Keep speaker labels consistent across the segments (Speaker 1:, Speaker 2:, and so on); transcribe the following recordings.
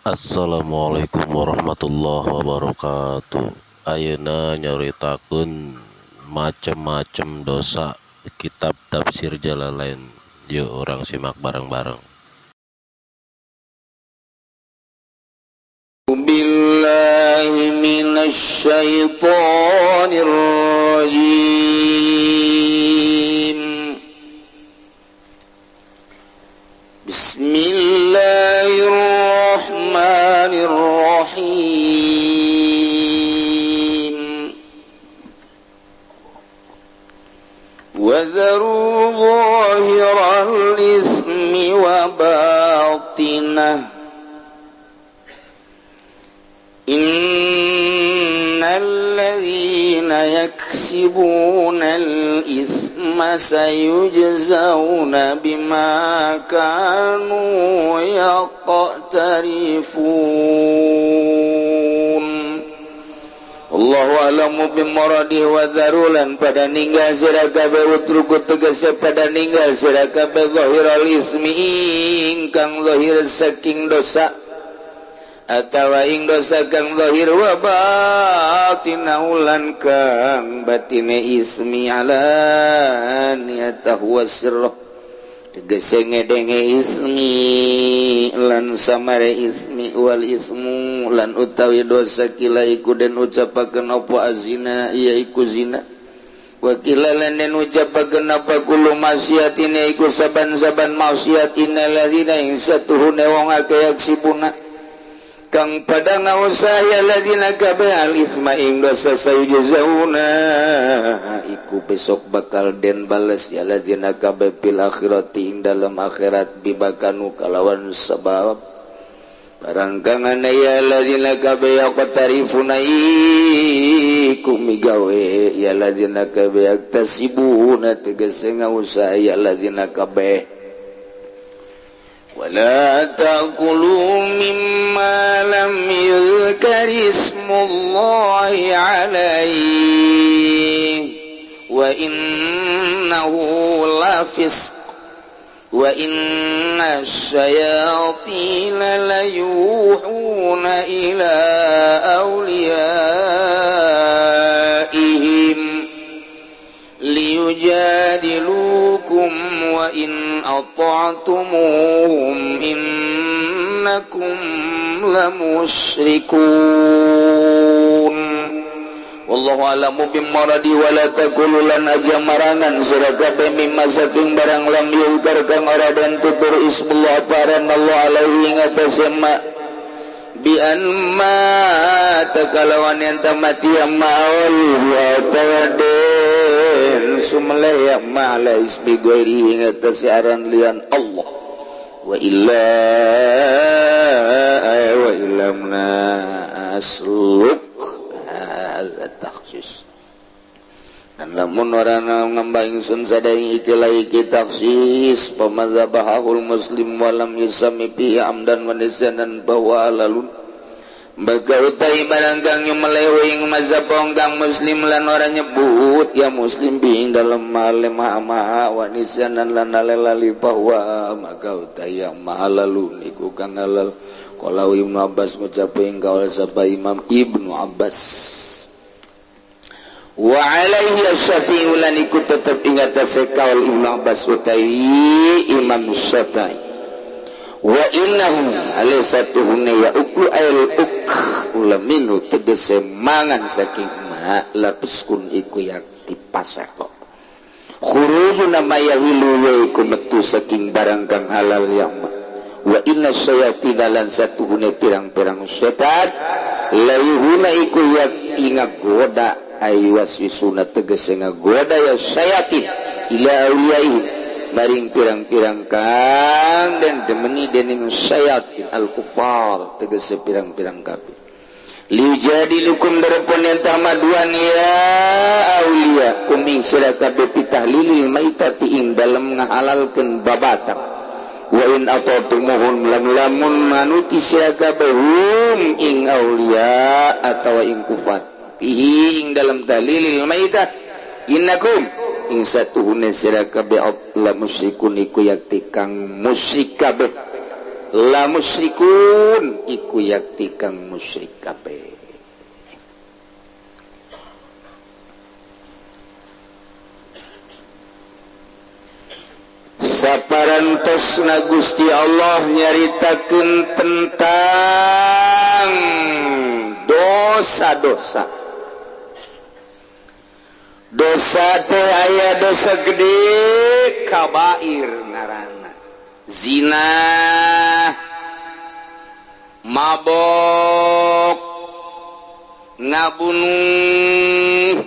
Speaker 1: Assalamualaikum warahmatullahi wabarakatuh. Ayeuna nyaritakeun macem-macem dosa kitab tafsir Jalalain. Yuk urang simak bareng-bareng.
Speaker 2: Billahi minasyaitonir rajim. Bismillahirrahmanirrahim. Wa dharu zahiral ismi wa batinah. Innal ladzina yaksibuna al-itsma sayujzauna bima kanu yaqtarifun. Allahu a'lamu bimuradihi wa dharulan pada ninggal sira kabeh utruku tegese pada ninggal sira kabeh zahiral ismi ingkang zahir saking dosa atawa ing dosa kang zahir wa batin ulan kang batine ismi alaniyatahu wasirruh tegese ngedenge ismi lan samare ismi wal ismu lan utawi dosa kila iku den ucapakeun apa azina ya iku zina wa kila lan den ucapakeun apa kullu maksiatin iku saban-saban maksiat innal ladzina ing satuhune wong akeh yaksibuna kang pada ngausaya ladzina kabeh al isma ing dosa sayujzauna iku besok bakal den bales ya ladzina kabeh fil akhirati ing dalam akhirat bibakanu kalawan sebab barang kang ana ya ladzina kabeh yaqtarifuna iku migawe ya ladzina kabeh yaktasibuna tegese ngausaya ladzina kabeh. ولا تأكلوا مما لم يذكر اسم الله عليه وإنه لفسق وإن الشياطين ليوحون إلى أوليائهم ليجادلوكم وإن أطعتموهم إنكم لمشركون. Wallahu a'lamu bimuradi wala taqulu lan aja marangan sira kabeh mimma saking barang lam yuzkar kang ora den tutur ismullah paran Allah alaihi ing atase ma bi an ma takalawan yang tamati maul wa tawadin sumeleh ya ma'ala ismi ghairi ing atase aran lian Allah wa illa wa illamna asluk hadza takhsis. Dan lamun ora ngamba ingsun sadaya iki iki takhsis pamadzhabahul muslim walam yusami bi amdan wa nisyanan bahwa lalun baga utai barang kang nyumelewe ing mazhab kang muslim lan ora nyebut ya muslim bi ing dalem male maha wa nisyanan lan lali bahwa maka utai yang mahalalun iku kang halal. Kalau Ibnu Abbas ngucap ing kaul sapa Imam Ibnu Abbas wa alaihi asy-Syafi'i lan iku tetep ing atase kaul Ibnu Abbas utai Imam Syafi'i wa innahu alaysatuhunna ya uklu ayl uk ulaminu tegese mangan saking ma lapiskun iku yakti pasako khurujuna ma yahilu ya iku metu saking barang kang halal yang ma wa inna syayatina lan satuhune pirang-pirang setan layuhuna iku yakti ngagoda aywaswisuna tegese ngagoda ya syayatin ila awliyaihim maring pirang-pirang kang dan demeni dening syayatin al-kufar tegese pirang-pirang kafir liujadilukum darepon yang tamaduan ya aulia kuming sira kabeh pitahlilil maitati ing dalem ngahalalkeun babatang wa in ata'tumuhum lam lamun manuti sira kabeh hum ing aulia atawa ing kufar fihi ing dalam tahlilil maitah innakum ing satuhune sira kabeh la musyrikun iku yakti kang musyrik kabeh. La musyrikun iku yakti kang musyrik kabeh. Saparantosna Gusti Allah nyaritakeun tentang dosa-dosa. Dosa teh aya dosa gede kabair ngaranna. Zina, mabok, ngabunuh,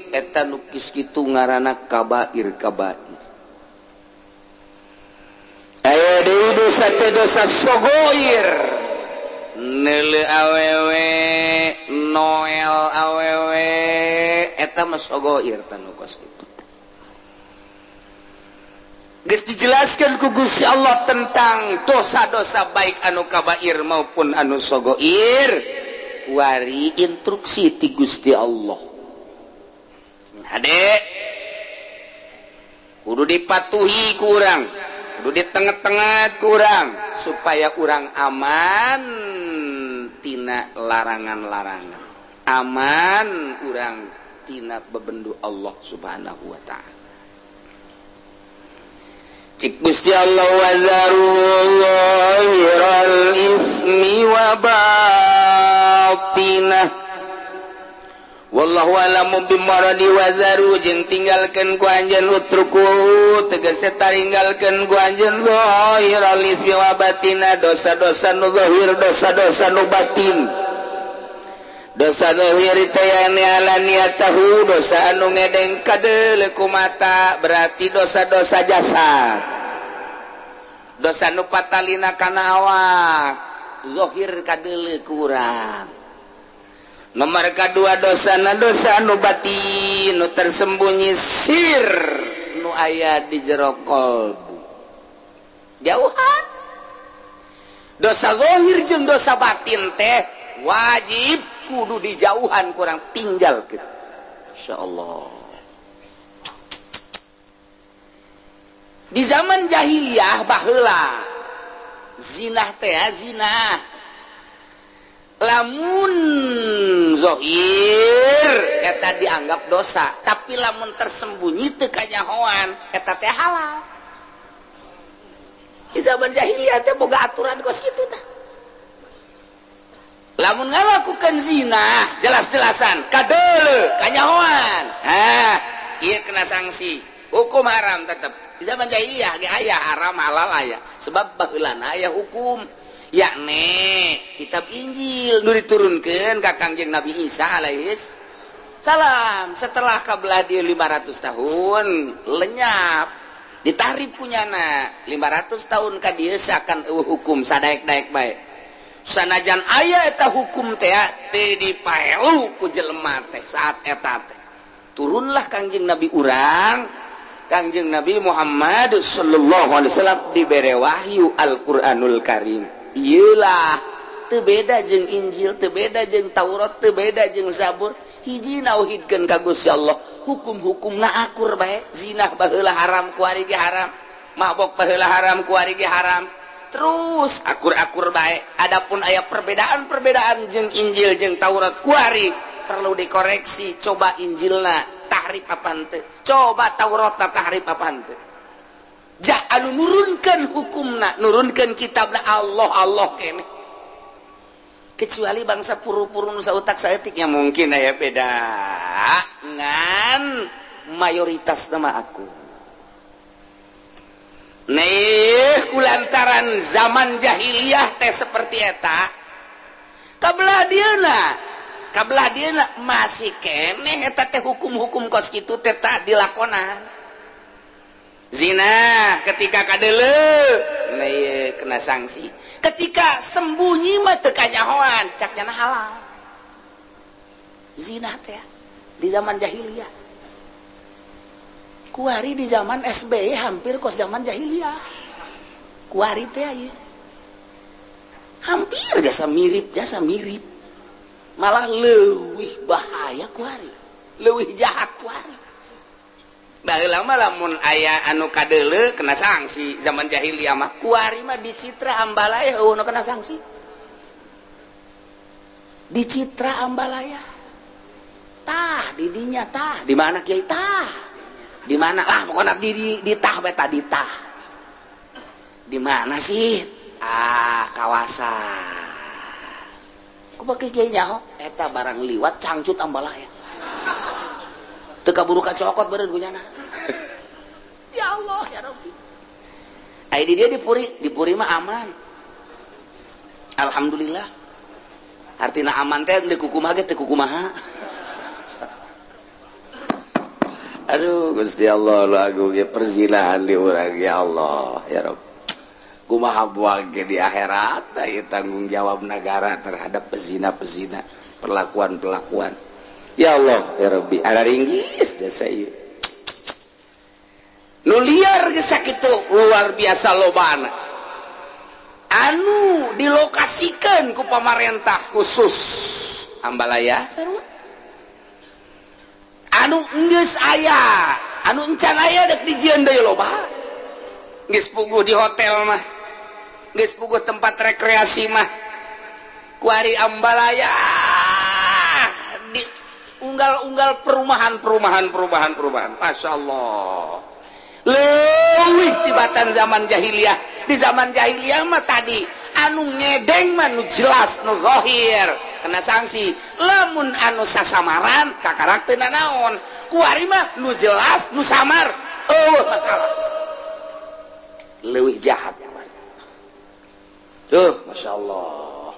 Speaker 2: eta nu kis kitu ngaranna kabair-kabair. Aya deui dosa teh dosa sogoir, neuleu awewe, noel awewe, eta mah sogoir tanu kos kitu. Geus dijelaskeun ku Gusti Allah tentang dosa-dosa baik anu kabair maupun anu sogoir, wari instruksi ti Gusti Allah. Hade kudu dipatuhi ku urang, kudu di tengah-tengah kurang supaya urang aman tina larangan-larangan, aman urang tina bebendu Allah Subhanahu wa ta'ala. Cik Gusti Allah wazaru zahiral ismi wa batinah wallahu alamu bimaradi wazaru jeung tinggalkeun ku anjeun utruku tegese taringgalkeun ku anjeun zahiral ismi wa batina dosa-dosa nu zahir dosa-dosa nu batin. Dosa zahir teh anu alaniyatahu dosa anu ngedeng kadeuleu ku mata berarti dosa-dosa jasad. Dosa nu patalina kana awak zahir kadeuleu ku urang. Nomor kedua dosa na dosa nu batin nu tersembunyi sir nu aya di jero kolbu. Jauhan. Dosa zahir jeung dosa batin teh wajib kudu dijauhan kurang tinggal gitu. Insyaallah. Di zaman jahiliyah baheula zinah teh zinah. Lamun zohir eta dianggap dosa, tapi lamun tersembunyi teu kanyahoan eta teh halal. Di zaman jahiliyah teh boga aturan kos kitu tah. Lamun ngalakukan zina jelas-jelasan kadeuleu kanyahoan, ha ieu kena sanksi, hukum haram tetep. Di zaman jahiliyah ge aya haram halal aya, sebab baheulana aya hukum. Yakni kitab Injil nu diturunkeun ka Kangjeng Nabi Isa alaihis salam setelah kabelah dia 500 tahun lenyap ditahrif punyana 500 tahun ka dieu seakan eueuh hukum sadaek-daek bae sanajan aya eta hukum teh teu dipaelu ku jelema teh saat eta teh turunlah Kangjeng Nabi urang Kangjeng Nabi Muhammad sallallahu alaihi wasallam dibere wahyu Al-Qur'anul Karim. Iyalah, teu beda jeung Injil, teu beda jeung Taurat, teu beda jeung Zabur. Hiji nauhidkeun ka Gusti Allah. Hukum-hukumna akur bae. Zinah baheula haram, kuari ge haram. Mabok baheula haram, kuari ge haram. Terus akur-akur bae. Adapun aya perbedaan-perbedaan jeung Injil jeung Taurat kuari perlu dikoreksi. Coba Injilna tahrif apaan teu? Coba Tauratna tahrif apaan teu? Jah anu nurunkan hukumna, nurunkan kitabna Allah Allah kene. Kecuali bangsa puru-puru nu sautak saeutik ya mungkin aya beda. Ngan mayoritas nama aku. Nih kulantaran zaman jahiliyah teh seperti eta. Kabelah dieuna masih keneh eta teh hukum-hukum kos kitu teh tak dilakonan. Zina ketika kadeuleu nah ieu kena sanksi. Ketika sembunyi mah teu kanyahoan cak nyana halal. Zina teh di zaman jahiliyah. Kuari di zaman SBY hampir kos zaman jahiliyah. Kuari teh ieu. Hampir jasa mirip. Malah leuwih bahaya kuari, leuwih jahat kuari. Baheula mah lamun aya anu kadeuleu kena sanksi zaman jahiliyah mah. Kuari mah di Citra Ambalaya eueuh nu kena sanksi. Di Citra Ambalaya. Tah di dinya tah, di mana kiai tah? Di mana lah pokona di tah bae tah di tah. Di mana sih? Ah, kawasan. Ku bake kiai nyaho eta barang liwat cangcut Ambalaya. Teu kaburu kacokot beureun ku nyana. Ya Allah ya Rabbi. Ai di dia di Puri mah aman. Alhamdulillah. Artina aman teh deui kukumaha ge teu kukumaha. Aduh Gusti Allah lu agung ge perzinahan di urang ya Allah ya Rabb. Kumaha buang ge di akhirat ieu tanggung jawab negara terhadap pezina-pezina, perlakuan-perlakuan. Ya Allah ya Rabbi, ada ringgis jasa ieu. Nu liar geus sakitu luar biasa lobana. Anu dilokasikeun ku pamarentah khusus Ambalaya sarua. Anu geus aya, anu encan aya deuk dijieun deui loba. Geus puguh di hotel mah. Geus puguh tempat rekreasi mah. Kuari Ambalaya di unggal-unggal perumahan. Masya Allah. Leuwih tibatan zaman jahiliyah. Di zaman jahiliyah mah tadi anu ngedeng mah nu jelas nu zahir kena sanksi. Lamun anu sasamaran kakarak teu nanaon. Kuari mah nu jelas nu samar eueuh masalah. Leuwih jahat. Tuh, Masya Allah.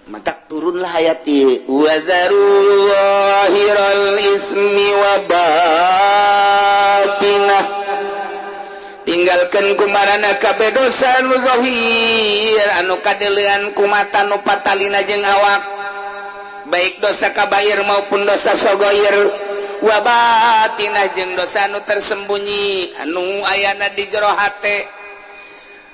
Speaker 2: Maka turunlah ayat ieu wa zarul zahiral ismi wa batinah, tinggalkeun kumarana kabeh dosa nu zahir anu kadeulean ku mata nu patalina jeung awak, baik dosa kabair maupun dosa sogoir, wa batinah jeung dosa anu tersembunyi anu ayana di jero hate.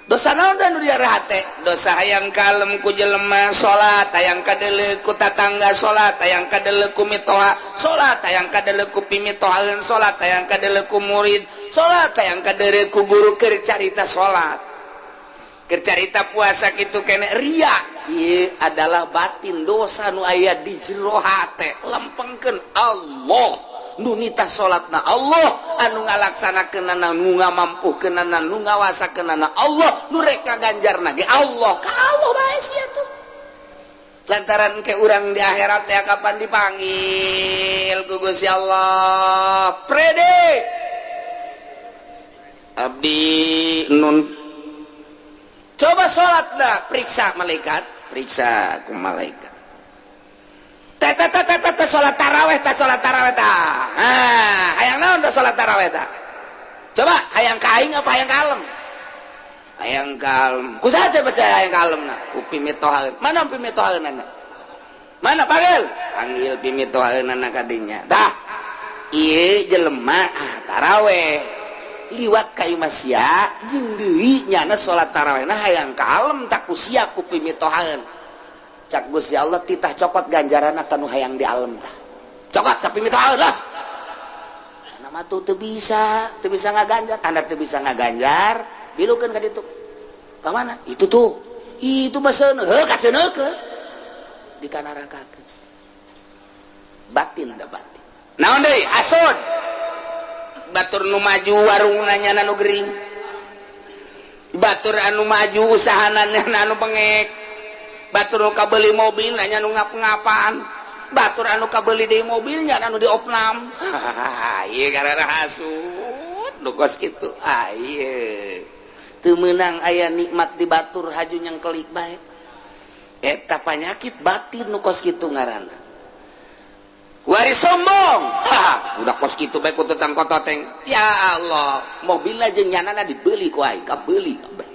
Speaker 2: Dosa naon da nu di hate? Dosa hayang kalem ku jelema salat, hayang kadeuleu ku tatangga salat, hayang kadeuleu ku mitoha salat, hayang kadeuleu ku pimitohaeun salat, hayang kadeuleu ku murid salat, hayang kadeuleu ku guru keur carita salat. Keur carita puasa kitu kene ria. Ieu adalah batin dosa nu aya di jero hate. Lempengkeun Allah nu nitah salatna Allah, anu ngalaksanakeunana, nu ngamampuhkeunana, nu ngawasakeunana Allah, nu rek ngaganjarna ge Allah. Ka Allah bae sia tuh. Lantaran ke urang di akhirat teh kapan dipanggil ku Gusti Allah. Prede abdi nun. Coba salatna periksa malaikat, periksa ku malaikat. Teta salat taraweh ta salat taraweh ta. Ah, hayang naon ta salat taraweh ta? Coba hayang ka aing apa hayang kalem? Hayang kalem. Ku saha coba hayang kalemna? Ku pimitohaeun. Mana pimitohaeunana? Mana panggil? Panggil pimitohaeunana ka dinya. Tah, ieu jelema taraweh. Liwat ka imah sia jeung deui nyana salat tarawehna hayang kalem tak ku sia ku pimitohaeun. Cak Gusti Allah titah cokot ganjaranna kanu hayang di alam tah. Cokot tapi mitohaeun lah. Nama tuh teu bisa ngaganjar. Anda teu bisa ngaganjar, bilukeun ka ditu. Ka mana? Itu tuh. Itu mah seuneu, heuh kaseuneukeun. Di kanarakakeun. Batin da batin. Naon deui? Hasud. Batur nu maju warungna nya nu gering. Batur anu maju usahana nya anu bengek. Batur nu kabeuli mobil nanya nu ngap-ngapan, batur anu kabeuli deui mobilnya anu diopnam. Ieu karena hasud nu kos kitu. Ah ieu teu meunang aya nikmat di batur haju nyengkelik bae. Eta panyakit batin nu kos kitu ngaranna. Wari sombong. Ha, udah kos kitu bae ku tetang kototeng. Ya Allah, mobilna jeung nyanana dibeli ku aing, kabeuli kabeh.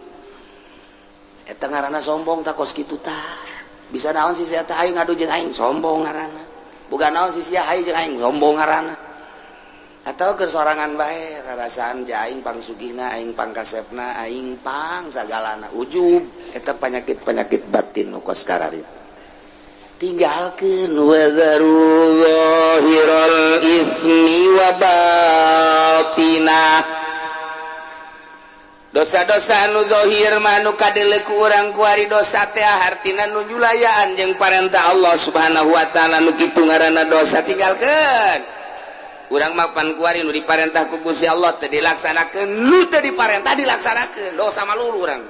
Speaker 2: Eta ngaranna sombong tak kos kitu tah. Bisa naon sih sia teh aing ngadu jeung aing sombong ngaranna. Bukan naon sih sia aing jeung aing sombong ngaranna. Atau keur sorangan bae rarasaan ja aing pangsugihna, aing pangkasepna, aing pang sagalana ujub. Eta penyakit-penyakit batin nu kos kararitu. Tinggalkeun wa zaru zahiral ismi wa batinah. Dosa-dosa anu zahir mah nu kadeuleu ku urang kuari dosa teh hartina nu nyulayaan jeung parentah Allah Subhanahu wa taala, nu kitu ngaranna dosa, tinggalkeun. Urang mah pan kuari nu diparentah ku Gusti Allah teu dilaksanakeun, nu teu diparentah dilaksanakeun, dosa malulu urang.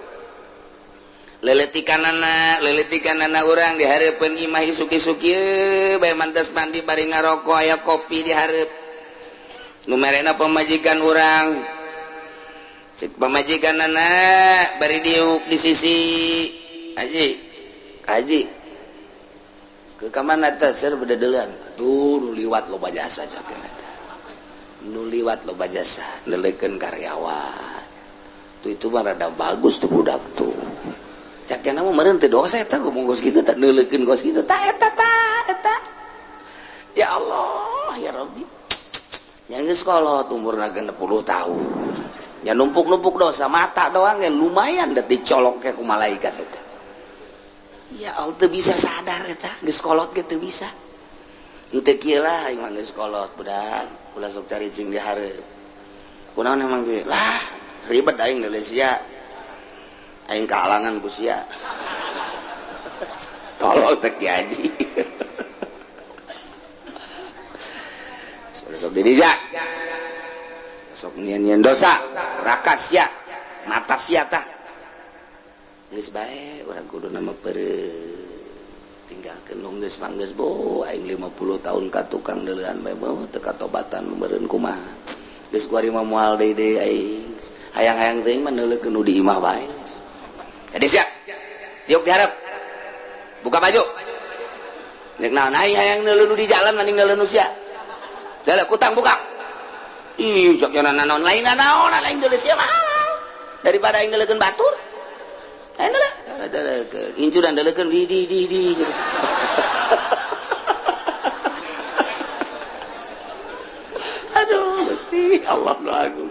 Speaker 2: Leletikanana, leletikanana urang di hareupeun imah isuk-isuk ieu bae mantas mandi bari ngarokok, aya kopi di hareup. Nu merena pamajikan urang. Cek pamajikanana bari diuk di sisi, "Haji, haji. Ke kamana teh?" "Ser bededeulan." "Aduh, nu liwat loba jasa," cak eta. "Nu liwat loba jasa, neuleukeun karyawan. Tuh itu mah rada bagus tuh budak tuh." Cak nama meureun teu dosa eta ngomong kos kitu teh, neuleukeun kos kitu tah eta tah eta. Ya Allah, ya Rabbi. Yang geus kolot umurna 60 tahun. Ya numpuk-numpuk dosa mata doang ya lumayan da dicolok ke ku malaikat eta. Ya Allah, teu bisa sadar eta, geus kolot ge teu bisa. Henteu kieu lah aing mah geus kolot budak, ulah sok caricing di hareup. Kunaon emang ge? Lah, ribet aing Malaysia. Aing kahalangan ku sia. Tolol teh Ki Haji. Sok diri ja. Sok nyian-nyian dosa, rakas sia, mata sia tah. Geus bae urang kudu nama peureut. Tinggalkeun nu geus mah geus bo, aing 50 tahun ka tukang deuleuan bae beuh teu katobatan meureun kumaha. Geus kuari mah moal deui deui aing. Hayang-hayang teuing mah neuleukeun nu di imah bae. Jadi siap. Diuk diharap. Buka baju. Nek naon aing hayang neuleuh nu di jalan mending neuleuh nu sia. Dalah kutang buka. Ih, sok nya naon lain naon lain deuleuh sia mah halal. Daripada aing neuleukeun batur. Aing deuleuh. Deuleukeun. Incuran deuleukeun di di di di. Aduh, Gusti Allah nu agung.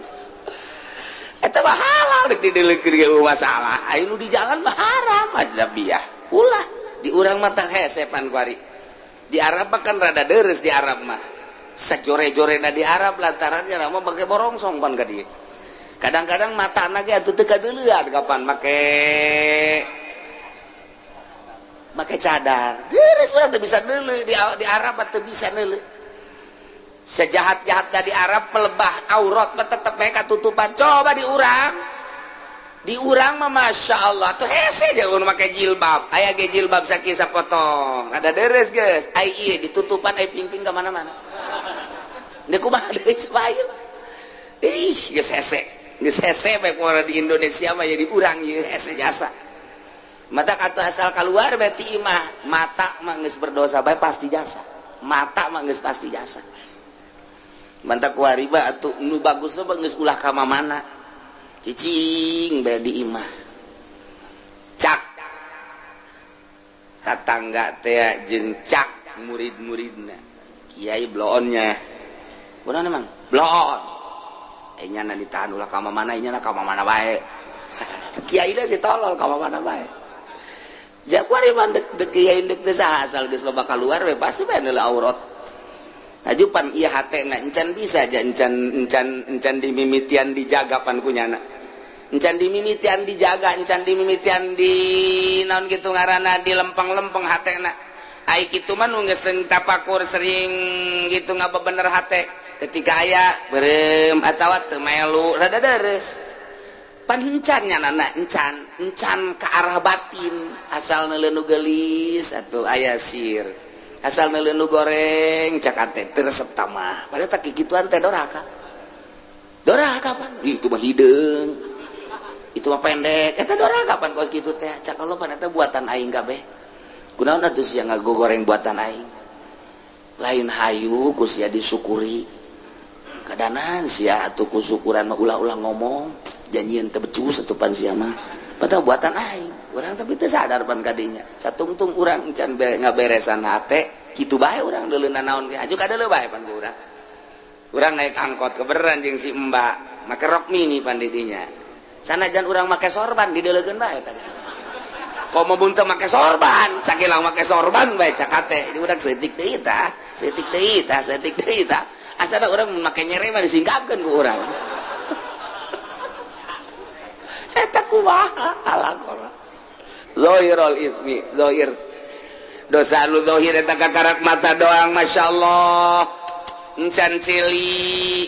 Speaker 2: Eta mah halal rek dideleukeun ge masalah. Aing nu di jalan mah haram ajnabiah. Ulah di urang mah tah hese pan kuari. Di Arab mah kan rada deres di Arab mah. Sajore-jorena di Arab lantarannya mah make borongsong pan ka dieu. Kadang-kadang matana ge atuh teu kadeuleuan kapan make cadar. Deres urang teu bisa deuleu di Arab mah teu bisa deuleu. Sejahat-jahatnya di Arab melebah aurat mah tetep mereka tutupan. Coba di urang mah masya Allah tuh hese jangan make jilbab, aya ge jilbab sakieu sapotong rada deres geus, ai ieu ditutupan ai pingping ka mana-mana. Deuk kumaha deui coba ayo. Ih geus hese bae kumaha di Indonesia mah jadi urang ieu hese jasa. Mata kata asal keluar berarti imah mata mah geus berdosa bae pasti jasa. Mata mah geus pasti jasa. Mantap kuariba atuh nu bagus mah geus ulah ka mana cicing bae di imah. Cak tatangga teh jeung cak murid-muridna. Kiai bloonnya. Kunaon emang? Bloon. Nya ditahan ulah ka mana nya ka mana bae. Kiai da si tolol ka mana bae. Ja kuari mah dek kiai dek teh saha asal geus loba kaluar we pasti bae neuleuh aurat. Tajupan ieu hatena encan bisa aja encan encan encan dimimitian dijaga pan kunyana. Encan dimimitian dijaga, encan dimimitian di naon kitu ngaranna di lempeng-lempeng hatena. Ai kitu mah nu geus sering tapakur sering gitu ngabebener hate. Ketika aya beureum atawa teu melu rada deres. Pan encan nyanana encan, encan ka arah batin asal neuleuh nu geulis atuh aya sir. Asal neuleuh nu goreng cak teh teu resep tamah. Padahal tak kikituan teh doraka. Doraka pan. Ih, itu mah hideung. Itu mah pendek. Eta doraka pan kos kitu teh. Cak Allah pan eta buatan aing kabeh. Kunaon atuh sia ngagogoreng buatan aing. Lain hayu ku sia disyukuri. Kadanan sia atuh ku syukuran mah ulah-ulah ngomong. Janjieun teu becus atuh pan sia mah. Padahal buatan aing. Urang tapi teu sadar pan kadinya. Satungtung urang encan ngaberesan hate, kitu bae urang deuleunan naon ge. Aju kadeuleu bae pan ku urang. Urang naik angkot keberan jeung si Mbak, make rok mini pan di dinya. Sanajan urang make sorban dideuleukeun bae tadi. Komo mun teu make sorban, sakilang make sorban bae cakate. Di budak seutik deui tah, seutik deui tah, seutik deui tah. Asana urang make nyere mah disingkapkeun ku urang. Eta kumaha alakona. Zahirul ismi, zahir. Dosa lu zahir eta kakarak mata doang, masyaallah. Encan cili,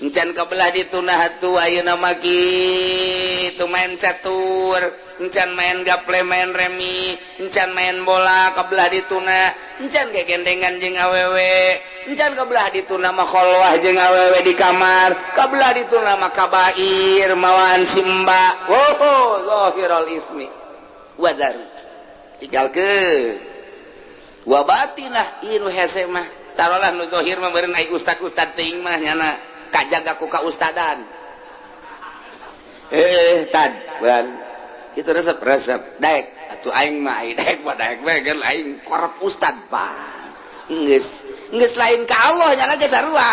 Speaker 2: encan kebelah ditunah atuh ayeuna mah kitu main catur, encan main gaple, main remi, encan main bola kebelah dituna, encan gegendengan jeung awewe, encan kebelah dituna mah kholwah jeung awewe di kamar, kebelah dituna mah kabair mawaan simba. Oh, zahirul ismi. Wadar tinggalkeun. Wa batinah ieu nu hese mah. Tarolah nu zahir mah meureun ai ustad-ustad teuing mah nyana kajaga ku kaustadan. Tad bulan itu resep-resep daek atuh aing mah ai daek mah daek we geun aing korep ustad pan. Geus geus lain ka Allah nyana ge sarua.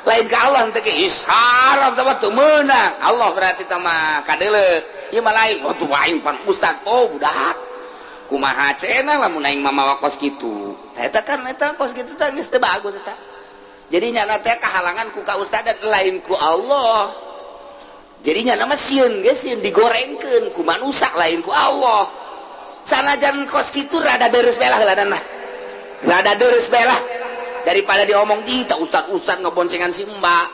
Speaker 2: Lain ka Allah teh ge haram teh teu meunang. Allah berarti teh mah kadeuleu. Ieu mah lain atuh aing pan ustad oh budak. Kumaha cenah lamun aing mah mawa kos kitu. Tah eta kan eta kos kitu teh geus teu bagus eta. Jadi nyana teh kahalangan ku kaustadan lain ku Allah. Jadi nyana mah sieun ge sieun digorengkeun ku manusa lain ku Allah. Sanajan kos kitu rada deres belah heulanan lah. Rada deres belah daripada diomong di tah ustad-ustad ngeboncengan si mbak.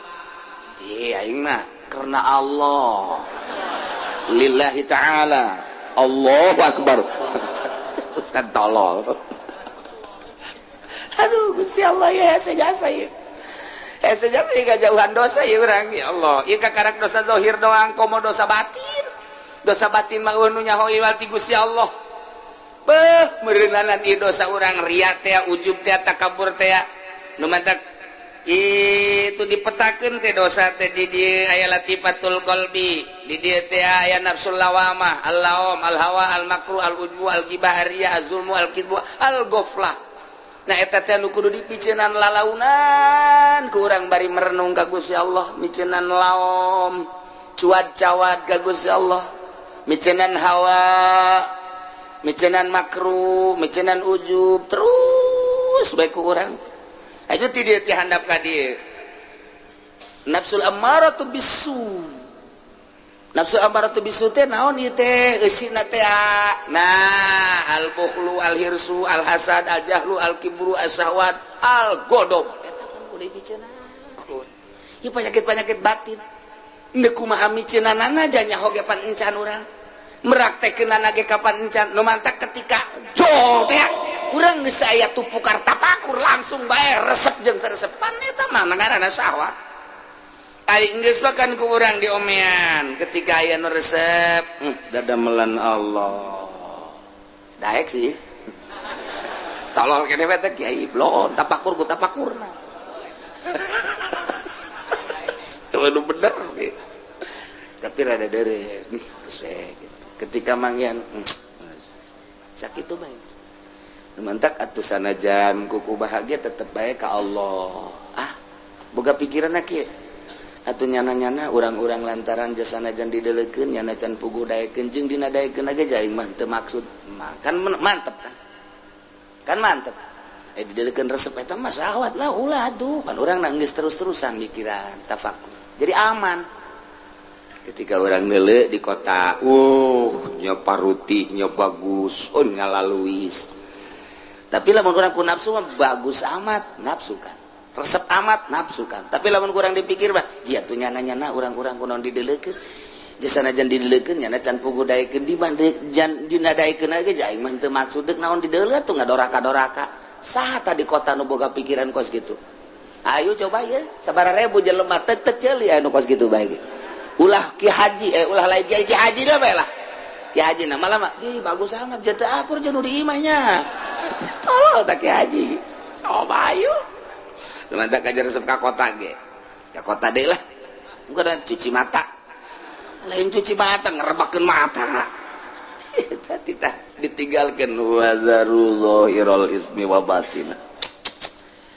Speaker 2: Ih aing mah karena Allah. Lillahi ta'ala. Allahu akbar. Ustad tolol. Aduh Gusti Allah ya hese jasa ieu. Hese jasa ieu kajauhan dosa ieu urang ya Allah. Ieu kakarak dosa zahir doang komo dosa batin. Dosa batin mah nu nyaho ieu ti Gusti Allah. Beuh meureunanan ieu dosa urang riya teh, ujub teh, takabur teh. Nu mantak itu dipetakeun teh dosa teh di dieu aya latifatul qalbi, di dieu teh aya nafsul lawamah, al-laum, al-hawa, al-makru, al-ujbu, al-ghibah, ar-riya, az-zulmu, al-kidbu, al-ghaflah. Nah eta teh nu kudu dipiceunan lalaunan ku urang bari merenung ka Gusti Allah, miceunan laom, cuad-cawad ka Gusti Allah, miceunan hawa, miceunan makru, miceunan ujub, terus bae ku urang. Aja ti dieu ti handap ka dieu. Nafsul ammaratu bisu. Nafsul ammaratu bisu teh naon ieu teh eusina teh? Nah, al-bukhlu, al-hirsu, al-hasad, al-jahlu, al-kibru, as-syahwat, al-ghadab. Eta kan kudu dipiceunan. Ieu penyakit-penyakit batin. Neuk kumaha miceunanana nyaho ge pan encan urang. Meraktekeunana ge kapan encan. Nu mantak ketika jol teh urang geus aya tupukar tapakur langsung bae resep jeung teresepan eta mah ngaranna syahwat. Ari geus mah kan ku urang diomean ketika aya nu resep, dadamelan Allah. Daek sih. Tolol kene we teh kiai blon tapakur ku tapakurna. Teu bener gitu. Tapi rada deure geus we gitu. Ketika manggihan sakitu bae. Mantak atuh sanajan kuku bahagia tetep bae ka Allah. Ah, boga pikiran kieu. Atuh nyana-nyana urang-urang lantaran jasanajan dideulekeun nyana can puguh daekeun jeung dina daekeun ge aing mah teu maksud. Kan mantep kan. Kan mantep. Dideulekeun resep eta mah syahwat lah ulah atuh. Pan urang geus terus-terusan mikiran tafakur. Jadi aman. Ketika orang neuleuh di kota, nya parutih nya bagus, oh ngalaluis. Tapi lamun kurang ku nafsu mah bagus amat nafsu kan. Resep amat nafsu kan. Tapi lamun kurang dipikir mah jia tuh nyana-nyana urang-urang kunaon dideulekeun. Jasanajan dideulekeun nyana can puguh daekeun di jan dina daekeun ge aing mah teu maksud deuk naon dideuleut tuh ngadoraka-doraka. Saha tah di kota nu boga pikiran kos kitu? Ayo coba ye, sabaraha ribu jelema teu teu ceuli anu kos kitu bae ge. Ulah ki haji ulah lain ki haji dah bae lah. Ki haji na malah mah ih bagus amat jatuh akur jeung nu di imahnya. Tolol tak ki haji. Coba ayo. Lumantak aja resep ka kota ge. Ka kota deui lah. Bukan cuci mata. Lain cuci mata ngerebakeun mata. Eta titah ditinggalkeun wazaru zahirul ismi wa batina.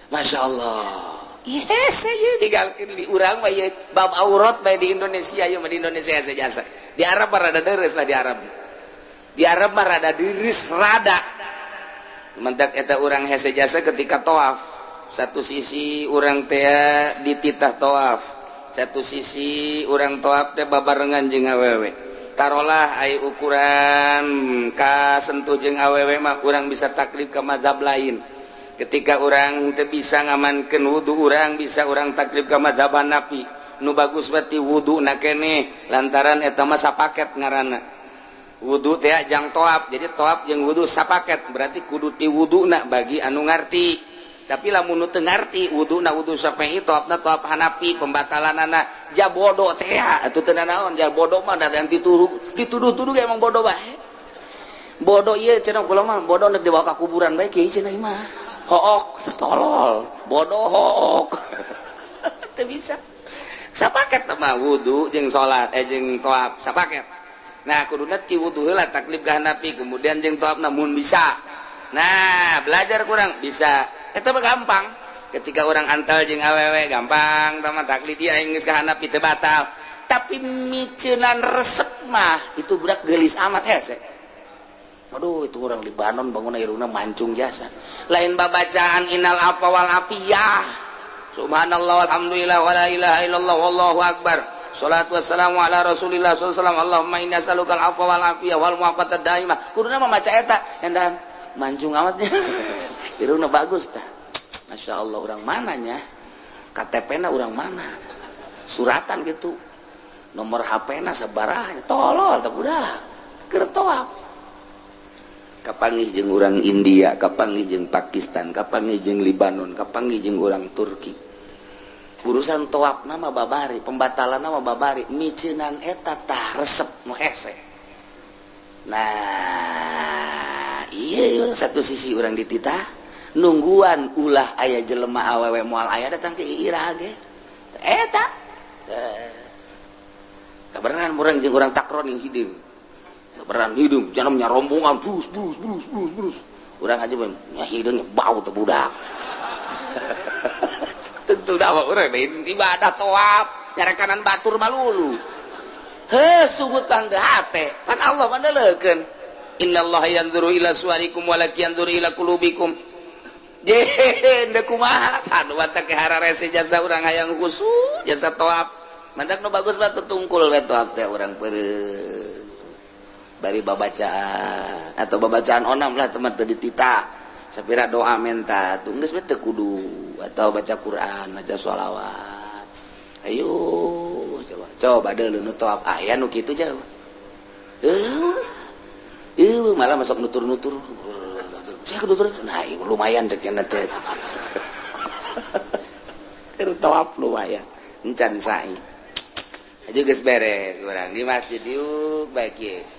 Speaker 2: Masya Allah. Yes, saya digalkeun di urang mah ieu bab aurat bae di Indonesia ieu mah di Indonesia jasa. Di Arab mah rada deres lah di Arab. Di Arab mah rada diris rada. Mentak eta urang hese jasa ketika tawaf. Satu sisi urang teh dititah tawaf, satu sisi urang tawaf teh babarengan jeung awewe. Tarolah ai ukuran kasentuh jeung awewe mah urang bisa taklid ke mazhab lain. Ketika urang teu bisa ngamankeun wudu urang bisa urang taklid ka mazhab Hanafi. Nu bagus berarti wudu na keneh lantaran eta mah sapaket ngaranna. Wudu teh jang tawaf, jadi tawaf jeung wudu sapaket berarti kudu ti wuduna bagi anu ngarti. Tapi lamun nu teu ngarti wuduna wudu Syafi'i tawafna tawaf Hanafi pembatalanana ja bodoh teh atuh teu nanaon ja bodoh mah da dituduh-tuduh emang bodoh bae. Bodoh ieu cenah kula mah bodoh nek dibawa ka kuburan bae kieu cenah mah. Hook tolol bodoh hook teu bisa sapaket mah wudu jeung salat jeung tawaf sapaket. Nah kuduna ti wudu heula taklid ka Hanafi kemudian jeung tawafna mun bisa. Nah belajar kurang bisa eta mah gampang. Ketika orang antal jeung awewe gampang tama taklid ieu aing geus ka Hanafi teu batal. Tapi miceunan resep mah itu budak geulis amat hese. Aduh itu orang Libanon bangun irungna mancung jasa. Lain babacaan innal afwa wal afiyah. Subhanallah walhamdulillah wala ilaha illallah wallahu akbar. Salatu wassalamu ala Rasulillah sallallahu alaihi wasallam. Allahumma inna as'aluka al-afwa wal afiyah wal mu'afata daimah. Kuduna mah maca eta endan mancung amatnya. Irungna bagus tah. Masya Allah orang mananya? KTP-na orang mana? Suratan gitu. Nomor HP-na sabaraha? Tolol tah budak. Keur tawaf. Kapanggih jeung urang India, kapanggih jeung Pakistan, kapanggih jeung Libanon, kapanggih jeung urang Turki. Urusan tawaf nama babari, pembatalan nama babari, miceunan eta tah resep nu hese. Nah, iya satu sisi urang dititah nungguan ulah aya jelema awewe moal aya datang ke iraha ge. Eta. Kabeneran urang jeung urang takron yang hideung. Beran hidung, jangan rombongan, brus brus brus brus brus. Urang aja nya hidungnya bau teh budak. Tentu dah urang ibadah tawaf, nyarekanan batur malulu. Heuh sugutan teh hate, pan Allah mah neuleukeun. Innallaha yanzuru ila suwarikum walakin yanzuru ila qulubikum. Je deuk kumaha tah nu batak hararese jasa urang hayang khusyuk jasa tawaf. Mantak nu bagus mah tutungkul we tawaf teh urang peureum. Bari babacaan atau babacaan onam lah teman teu ditita sapira doa menta tuh geus we teu kudu atau baca Quran baca sholawat ayo coba coba deuleu nu tawaf aya nu kitu jauh malah masuk nutur-nutur saya nutur nah lumayan cek nya teh keur tawaf lumayan encan sa'i aja geus beres urang di masjid diuk bae kieu.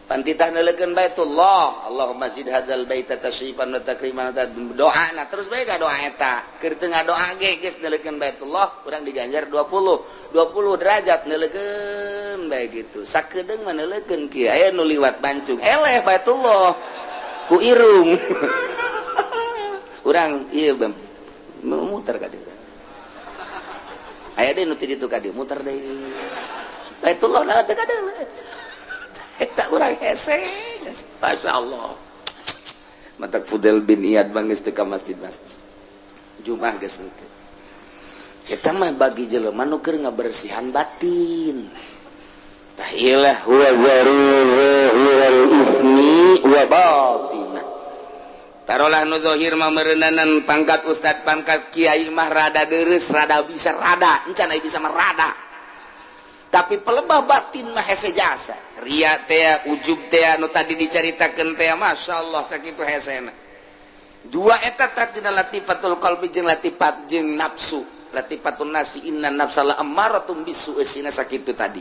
Speaker 2: Pantitah neuleukeun Baitullah, Allahumma zid hadzal baita tashrifan wa takriman, doa na terus bae ka doa eta. Keur teu ngadoa ge geus neuleukeun Baitullah, urang diganjar 20 derajat neuleukeun bae gitu. Sakedeung mah neuleukeun kieu aya nu liwat bancung, eleh Baitullah ku irung. Urang ieu muter ka dieu. Aya deui nu ti ditu ka dieu muter deui. Baitullah na teu kadeung. Eta urang hese, Masya Allah. Matak Fudel bin Iyad bangis teu ka masjid-masjid. Jumat geus henteu. Eta mah bagi jelema nu keur ngabersihan batin. Tah ilah
Speaker 3: wa zaru ismi wa batinah.
Speaker 2: Tarolah nu zahir mah meureunanan pangkat ustad pangkat kiai mah rada deureuss, rada bisa rada, encan aya bisa mah rada. Tapi pelebah batin mah hese jasa. Ria teh, ujub teh, nu tadi dicaritakeun teh, masyaallah sakitu hesena. Dua eta tadina latifatul qalbi jeung latifat jeung nafsu. Latifatun nasi inna nafsala ammaratum bisu esina sakitu tadi.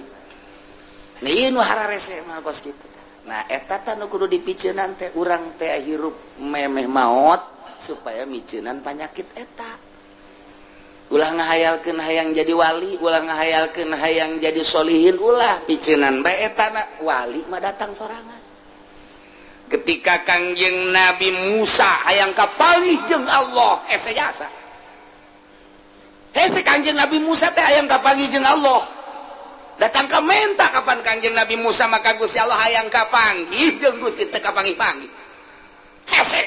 Speaker 2: Nah ieu nu hararese mah kos kitu. Nah eta tah nu kudu dipiceunan teh urang teh hirup memeh maot supaya miceunan panyakit eta. Ulah ngahayalkeun hayang jadi wali, ulah ngahayalkeun hayang jadi solihin, ulah piceunan bae eta na wali mah datang sorangan. Ketika Kangjeng Nabi Musa hayang kapalih jeung Allah, hese jasa. Hese Kangjeng Nabi Musa teh hayang kapalih jeung Allah. Datang ka menta kapan Kangjeng Nabi Musa maka Gusti Allah hayang kapanggih jeung Gusti teu kapanggih-panggih. Hese.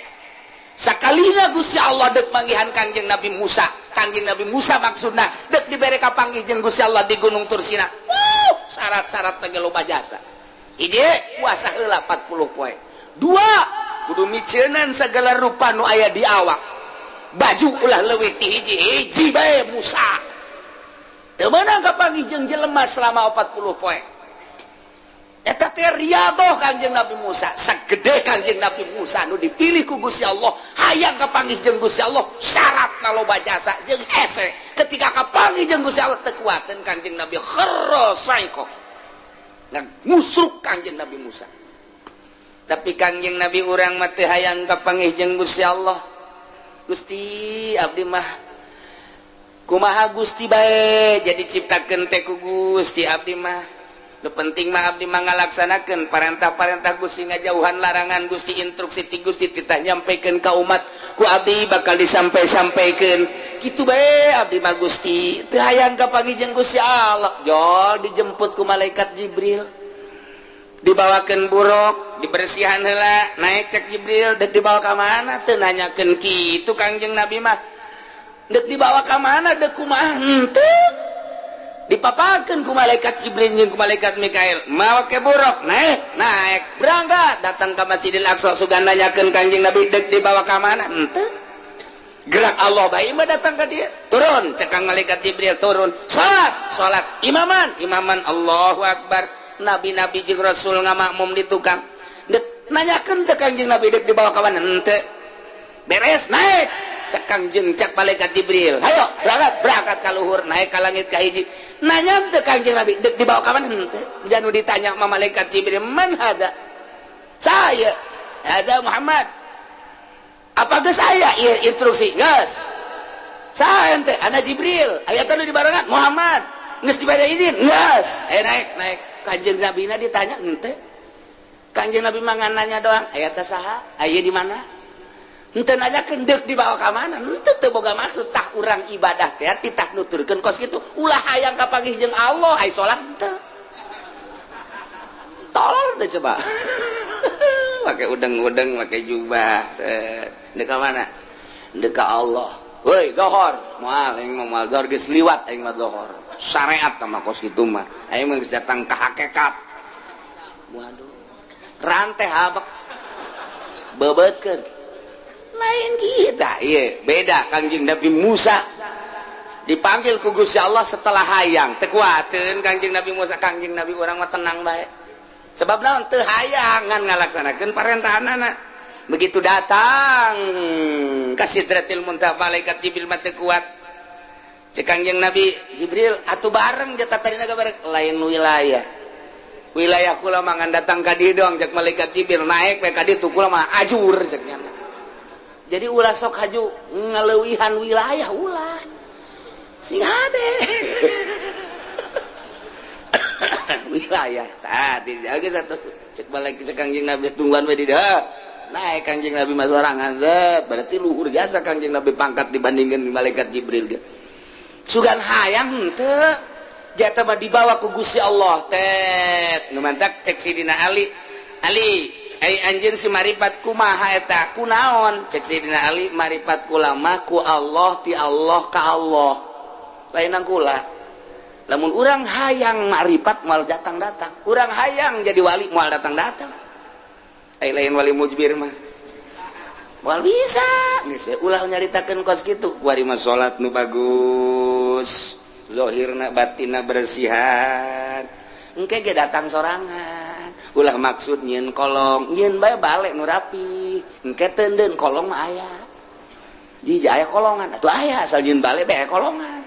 Speaker 2: Sakalina Gusti Allah deuk manggihan Kangjeng Nabi Musa. Kangjeng Nabi Musa maksudna deuk dibere kapanggih jeung Gusti Allah di Gunung Tursina. Wuh, syarat-syarat teh loba jasa. Hiji, puasa heula 40 poe. Dua, kudu miceunan segala rupa nu aya di awak. Baju ulah leuwih ti hiji, hiji bae Musa. Teu meunang kapanggih jeung jelema selama 40 poe. Eta teh riadoh Kangjeng Nabi Musa, sagede Kangjeng Nabi Musa nu dipilih ku Gusti Allah, hayang kapanggih jeung Gusti Allah, syaratna loba jasa jeung hese. Ketika kapanggih jeung Gusti Allah teu kuateun Kangjeng Nabi kharra saiko. Ngusruk Kangjeng Nabi Musa. Tapi Kangjeng Nabi urang mah teu hayang kapanggih jeung Gusti Allah. Gusti abdi mah kumaha Gusti bae jadi ciptakeun teh ku Gusti abdi mah. Nu penting mah abdi mah ngalaksanakeun parentah-parentah Gusti, ngajauhan larangan Gusti, instruksi ti Gusti titah nyampikeun ka umat ku abdi bakal disampai-sampaikeun. Kitu bae abdi mah Gusti, teu hayang kapanggih jeung Gusti Allah. Jol dijemput ku malaikat Jibril. Dibawakeun buruk, dibersihan heula, naik cek Jibril, deuk dibawa ka mana teu nanyakeun kitu Kangjeng Nabi mah. Dek dibawa ka mana dek kumaha henteu dipapakeun ku malaikat Jibril jeung ku malaikat Mikail mawa ke buruk naik naik berangkat datang ka Masjidil Aqsa sugan nanyakeun Kangjeng Nabi dek dibawa ka mana henteu gerak Allah bae mah datang ka dia turun cekang malaikat Jibril turun salat salat imaman imaman Allahu Akbar nabi-nabi jeung rasul ngamakmum di tukang dek nanyakeun teh Kangjeng Nabi dek dibawa ka mana henteu beres naik cekang jeung cek malaikat Jibril hayo berangkat berangkat ka luhur naik ka langit ka hiji nanya teh Kangjeng Nabi dek dibawa ka mana henteu janu ditanya ma malaikat Jibril man hada saya hada Muhammad apa geus aya ieu instruksi geus saya teh ana Jibril aya teh nu dibarengan Muhammad geus dibere izin geus naik naik Kangjeng Nabi na ditanya henteu Kangjeng Nabi mah nanya doang aya teh saha aya di mana henteu nanyakeun deuk dibawa ka mana henteu teu boga maksud tah urang ibadah teh titah nuturkeun kos kitu ulah hayang kapanggih jeung Allah ai salat henteu tolol teh coba make udeng-udeng make jubah set deuk ka mana deuk ka Allah woi zohor moal aing mah moal zohor geus liwat aing mah zohor syariat mah kos kitu mah aing mah geus datang ka hakikat waduh rantai habak bebeutkeun lain kita iya beda Kangjeng Nabi Musa dipanggil ku Gusti Allah setelah hayang teu kuateun Kangjeng Nabi Musa Kangjeng Nabi urang mah tenang bae sebab naon teu hayang ngan ngalaksanakeun parentahanana begitu datang ka Sidratil Muntaha malaikat Jibril mah teu kuat cek Kangjeng Nabi Jibril atuh bareng jatah tadina bareng lain wilayah wilayah kula mah ngan datang ka dieu doang cek malaikat Jibril naek we ka ditu kula mah ajur cek nya. Jadi ulah sok haju ngaleuwihan wilayah ulah sing hade wilayah tah dijaga satu cek balik cek Kangjeng Nabi tungguan we di dieu naik Kangjeng Nabi mah sorangan zet berarti luhur jasa Kangjeng Nabi pangkat dibandingkeun malaikat Jibril ge sugan hayang henteu jata mah dibawa ku Gusti Allah tet nu mantak cek Sidina Ali Ali ai anjeun si maripat kumaha eta kunaon cek Sidina Ali maripat kula mah ku Allah ti Allah ka Allah lainan kula lamun urang hayang maripat moal datang-datang urang hayang jadi wali moal datang-datang ai lain wali mujbir mah moal bisa geus ulah nyaritakeun kos kitu kuari mah salat nu bagus zahirna batinna bersihan engke ge datang sorangan ulah maksud nyieun kolong nyieun bae balik nu rapi engke teundeun kolong mah aya jija aya kolongan atuh aya asal nyieun balik bae kolongan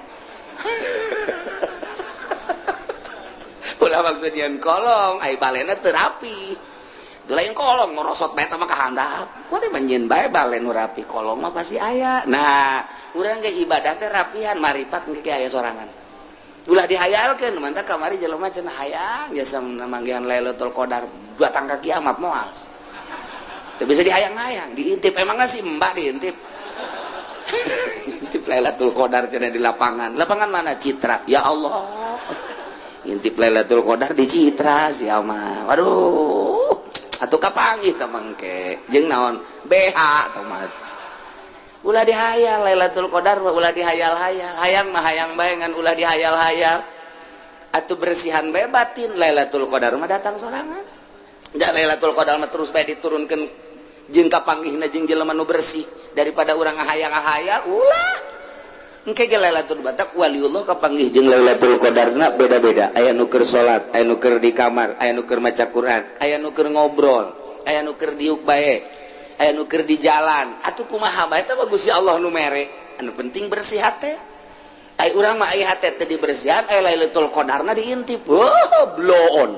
Speaker 2: ulah maksud nyieun kolong ai balena teu rapi itu lain kolong ngorosot bae mah ka handap kuat mah nyieun bae bale nu rapi kolong mah pasti aya nah urang ge ibadah teh rapihan maripat engke aya sorangan ulah dihayalkeun mantap kamari jelema cenah hayang jasa manggihan Lailatul Qadar datang ka kiamat moal teu bisa dihayang-hayang diintip emangna si mbah diintip intip Lailatul Qadar cenah di lapangan lapangan mana Citra ya Allah Ngintip Lailatul Qadar di Citra sia mah. Waduh, atuh kapanggih tah mangke. Jeung naon? BH tah mah. Ulah dihayal Lailatul Qadar mah ulah dihayal-hayal. Hayang mah hayang bae ngan ulah dihayal-hayal. Atuh bersihan bae batin Lailatul Qadar mah datang sorangan. Da Lailatul Qadar mah terus bae diturunkeun jeung kapanggihna jeung jelema nu bersih daripada urang ngahayang-ngahayal ulah. Engke ge Lailatul Batak waliullah kapanggih jeung Lailatul Qadarna beda-beda. Aya nu keur salat, aya nu keur di kamar, aya nu keur maca Quran, aya nu keur ngobrol, aya nu keur diuk bae, aya nu keur di jalan. Atuh kumaha bae teh bagus ya Allah nu mere. Anu penting bersih hate. Ai urang mah ai hate teh dibersihan, ai Lailatul Qadarna diintip. Oh, bloon.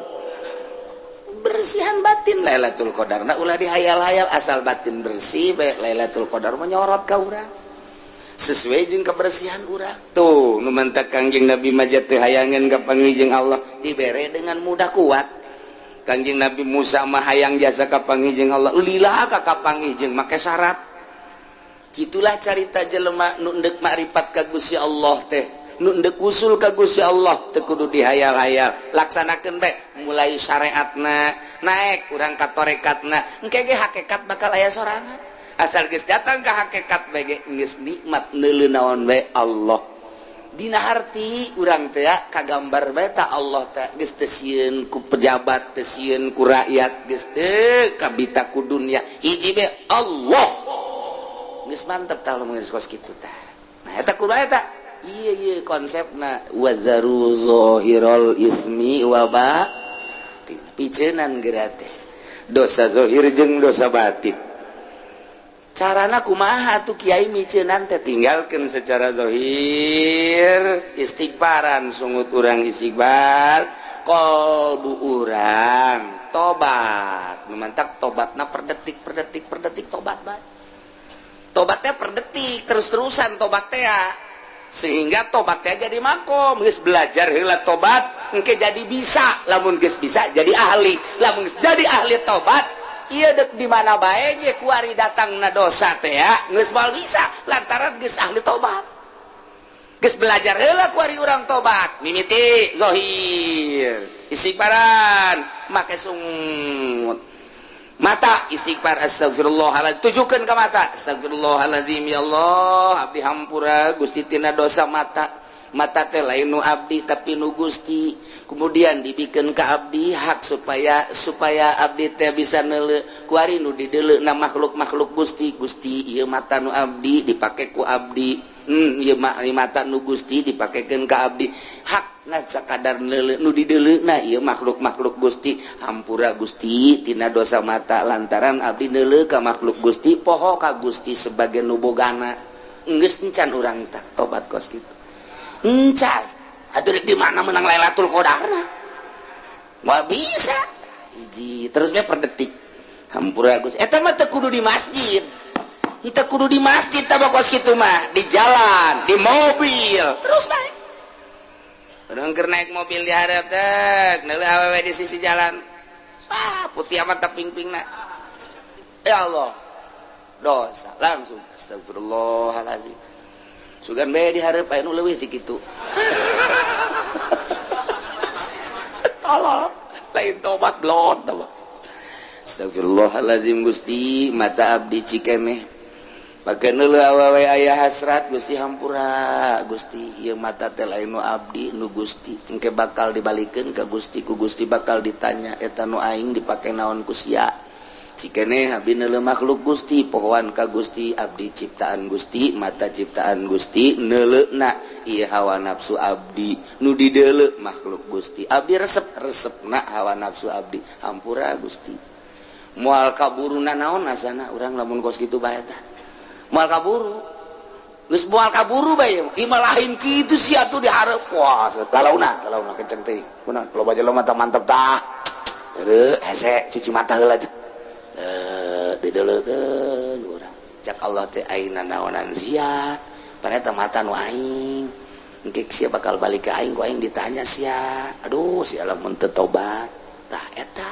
Speaker 2: Bersihan batin Lailatul Qadarna ulah dihayal-hayal, asal batin bersih bae Lailatul Qadar mah nyorot ka urang. Sesuai jeung kebersihan urang. Tuh, nu mantak Kangjeng Nabi majat teu hayangeun ka panggih jeung Allah dibere dengan mudah kuat. Kangjeng Nabi Musa mah hayang jasa ka panggih jeung Allah, lila ka kapanggih jeung make syarat. Kitulah carita jelema nu endek makrifat ka Gusti Allah teh, nu endek usul ka Gusti Allah teu kudu dihayal-hayal. Laksanakeun bae mulai syariatna, naek urang ka tarekatna, engke ge hakikat bakal aya sorangan. Asal geus datang ka hakikat bae ge geus nikmat neuleu naon bae Allah. Dina harti urang teh kagambar bae ta Allah teh geus teu sieun ku pejabat, teu sieun ku rakyat, geus teu kabita ku dunya. Hiji bae Allah. Geus mantep tah lamun geus kos kitu tah. Nah eta kudu eta. Ieu ieu konsepna wazaru zahirul ismi wa batin. Piceunan geura teh. Dosa zahir jeung dosa batin. Carana kumaha tuh kiai miceunan teh tinggalkeun secara zahir istighfaran sungut urang istighfar qalbu urang tobat memantak tobatna per detik per detik per detik tobat bae tobatnya per detik terus-terusan tobat teh sehingga tobatnya jadi makom geus belajar heula tobat engke jadi bisa lamun geus bisa jadi ahli lamun geus jadi ahli tobat iya dek di mana bae ge kuari datangna dosa teh ya geus moal bisa lantaran geus ahli tobat geus belajar heula kuari urang tobat mimiti zahir istighfaran make sungut mata istighfar astagfirullahaladzim tujukeun ka mata astagfirullahaladzim ya Allah abdi hampura Gusti tina dosa mata mata teh lain nu abdi tapi nu Gusti kemudian dibikeun ka abdi hak supaya abdi teh bisa neuleu kuari nu dideuleuna makhluk-makhluk Gusti Gusti ieu mata nu abdi dipake ku abdi ieu mata nu Gusti dipakekeun ka abdi hak na sakadar neuleu nu dideuleuna ieu makhluk-makhluk Gusti hampura Gusti tina dosa mata lantaran abdi neuleu ka makhluk Gusti poho ka Gusti sebagai nu bogana geus encan urang tah tobat kos kitu encan atuh di mana menang Lailatul Qadarna moal bisa hiji terusnya per detik hampura Gusti eta mah teu kudu di masjid teu kudu di masjid tah kos kitu mah di jalan di mobil terus bae urang keur naik mobil di hareup teh neuleuh awewe di sisi jalan ah putih amat tah ping-pingna ya Allah dosa langsung astagfirullahalazim sugan bae di hareup aya nu leuwih ti kitu tolol lain tobat blon tah astagfirullahalazim Gusti mata abdi cikeneh pake neuleuh awewe aya hasrat Gusti hampura Gusti ieu mata teh lain nu abdi nu Gusti engke bakal dibalikeun ka Gusti ku Gusti bakal ditanya eta nu aing dipake naon ku sia cikeneh abdi neuleuh makhluk Gusti pohoan ka Gusti abdi ciptaan Gusti mata ciptaan Gusti neuleuhna ieu hawa nafsu abdi nu dideuleu makhluk Gusti abdi resep-resepna hawa nafsu abdi hampura Gusti moal kaburuna naon asana urang lamun kos kitu bae tah moal kaburu geus moal kaburu bae ieu mah lain kitu sia atuh dihareup wah kalauna kalauna kenceng teh kunaon loba jelema mata mantep tah heureut hese cuci mata heula dideulekeun urang cak Allah teh aina naonan sia paneta mata nu aing engke sia bakal balik ka aing ku aing ditanya sia aduh sia lamun teu tobat tah eta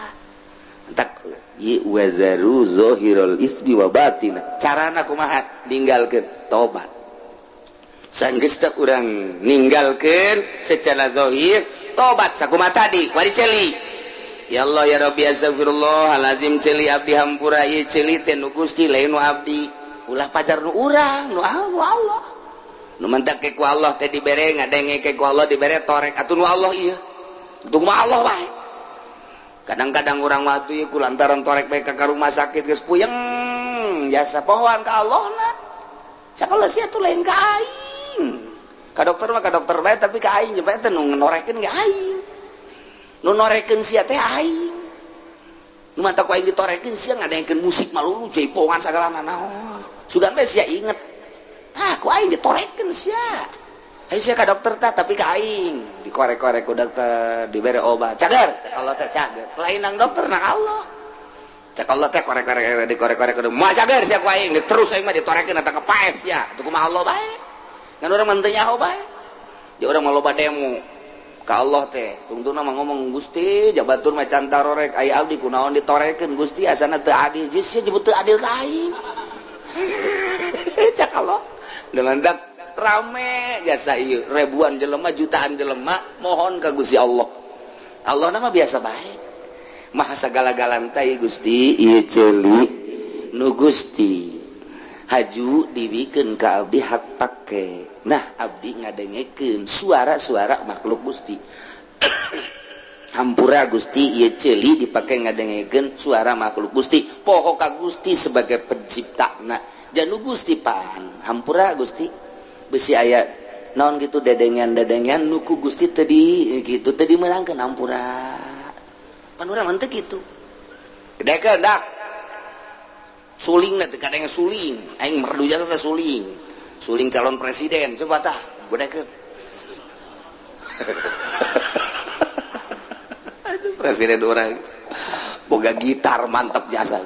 Speaker 2: entak ye wazaru zahirul ismi wa batin carana kumaha ninggalkeun tobat sanggeus teh urang ninggalkeun secara zahir Tobat sakumaha tadi wari ceuli. Ya Allah ya Rabbi astagfirullahalazim ceuli abdi hampura ieu ceuli teh nu Gusti lain nu abdi. Ulah pajar nu urang nu Allah. Nu mentak ke ku Allah teh dibere ngadenge ke ku Allah dibere torek atuh nu Allah ieu. Untung mah Allah bae. Kadang-kadang urang waktu ieu ku lantaran torek bae ka rumah sakit geus puyeng jasa pohoan ka Allah na. Cak Allah sia tuh lain ka aing. Ka dokter mah ka dokter bae tapi ka aing bae teh nu norekeun ge aing. Nu norekeun sia teh aing. Nu mata ku aing ditorekeun sia ngadengkeun musik malulu jaipongan sagala nanaon. Sugan bae sia inget. Tah ku aing ditorekeun sia. Ayo sia ka dokter tah tapi ka aing dikorek-korek ku dokter dibere obat. Cager, cak Allah teh cager. Lain nang dokter nang Allah. Cak Allah teh korek-korek dikorek-korek kudu moal cager sia ku aing terus aing mah ditorekeun eta kepaeh sia. Atuh kumaha Allah bae. Ngan urang mah teu nyaho bae. Di urang mah loba demo ka Allah teh. Tungtungna mah ngomong Gusti jabatur mah can tarorek aya abdi kunaon ditorekeun Gusti asana teu adil. Geus sia jebut teu adil ka aing. Cak Allah. Dengan dak rame jasa ieu ribuan jelema jutaan jelema mohon ka Gusti Allah. Allah nama biasa bae. Maha sagala-galana teh Gusti ieu ceuli nu Gusti haju dibikeun ka abdi hak pake. Nah abdi ngadengekeun suara-suara makhluk Gusti. Hampura Gusti ieu ceuli dipake ngadengekeun suara makhluk Gusti. Poho ka Gusti sebagai penciptana. Janu Gusti pan hampura Gusti besi aya naon gitu dedengan-dedengan nuku Gusti tadi gitu tadi meulangkeun hampura. Pan urang mah teu kitu. Gedekeun dak. Suling teh kadang suling, aing merdu jasa teh suling. Suling calon presiden coba tah gedekeun. Aduh presiden urang boga gitar mantep jasa.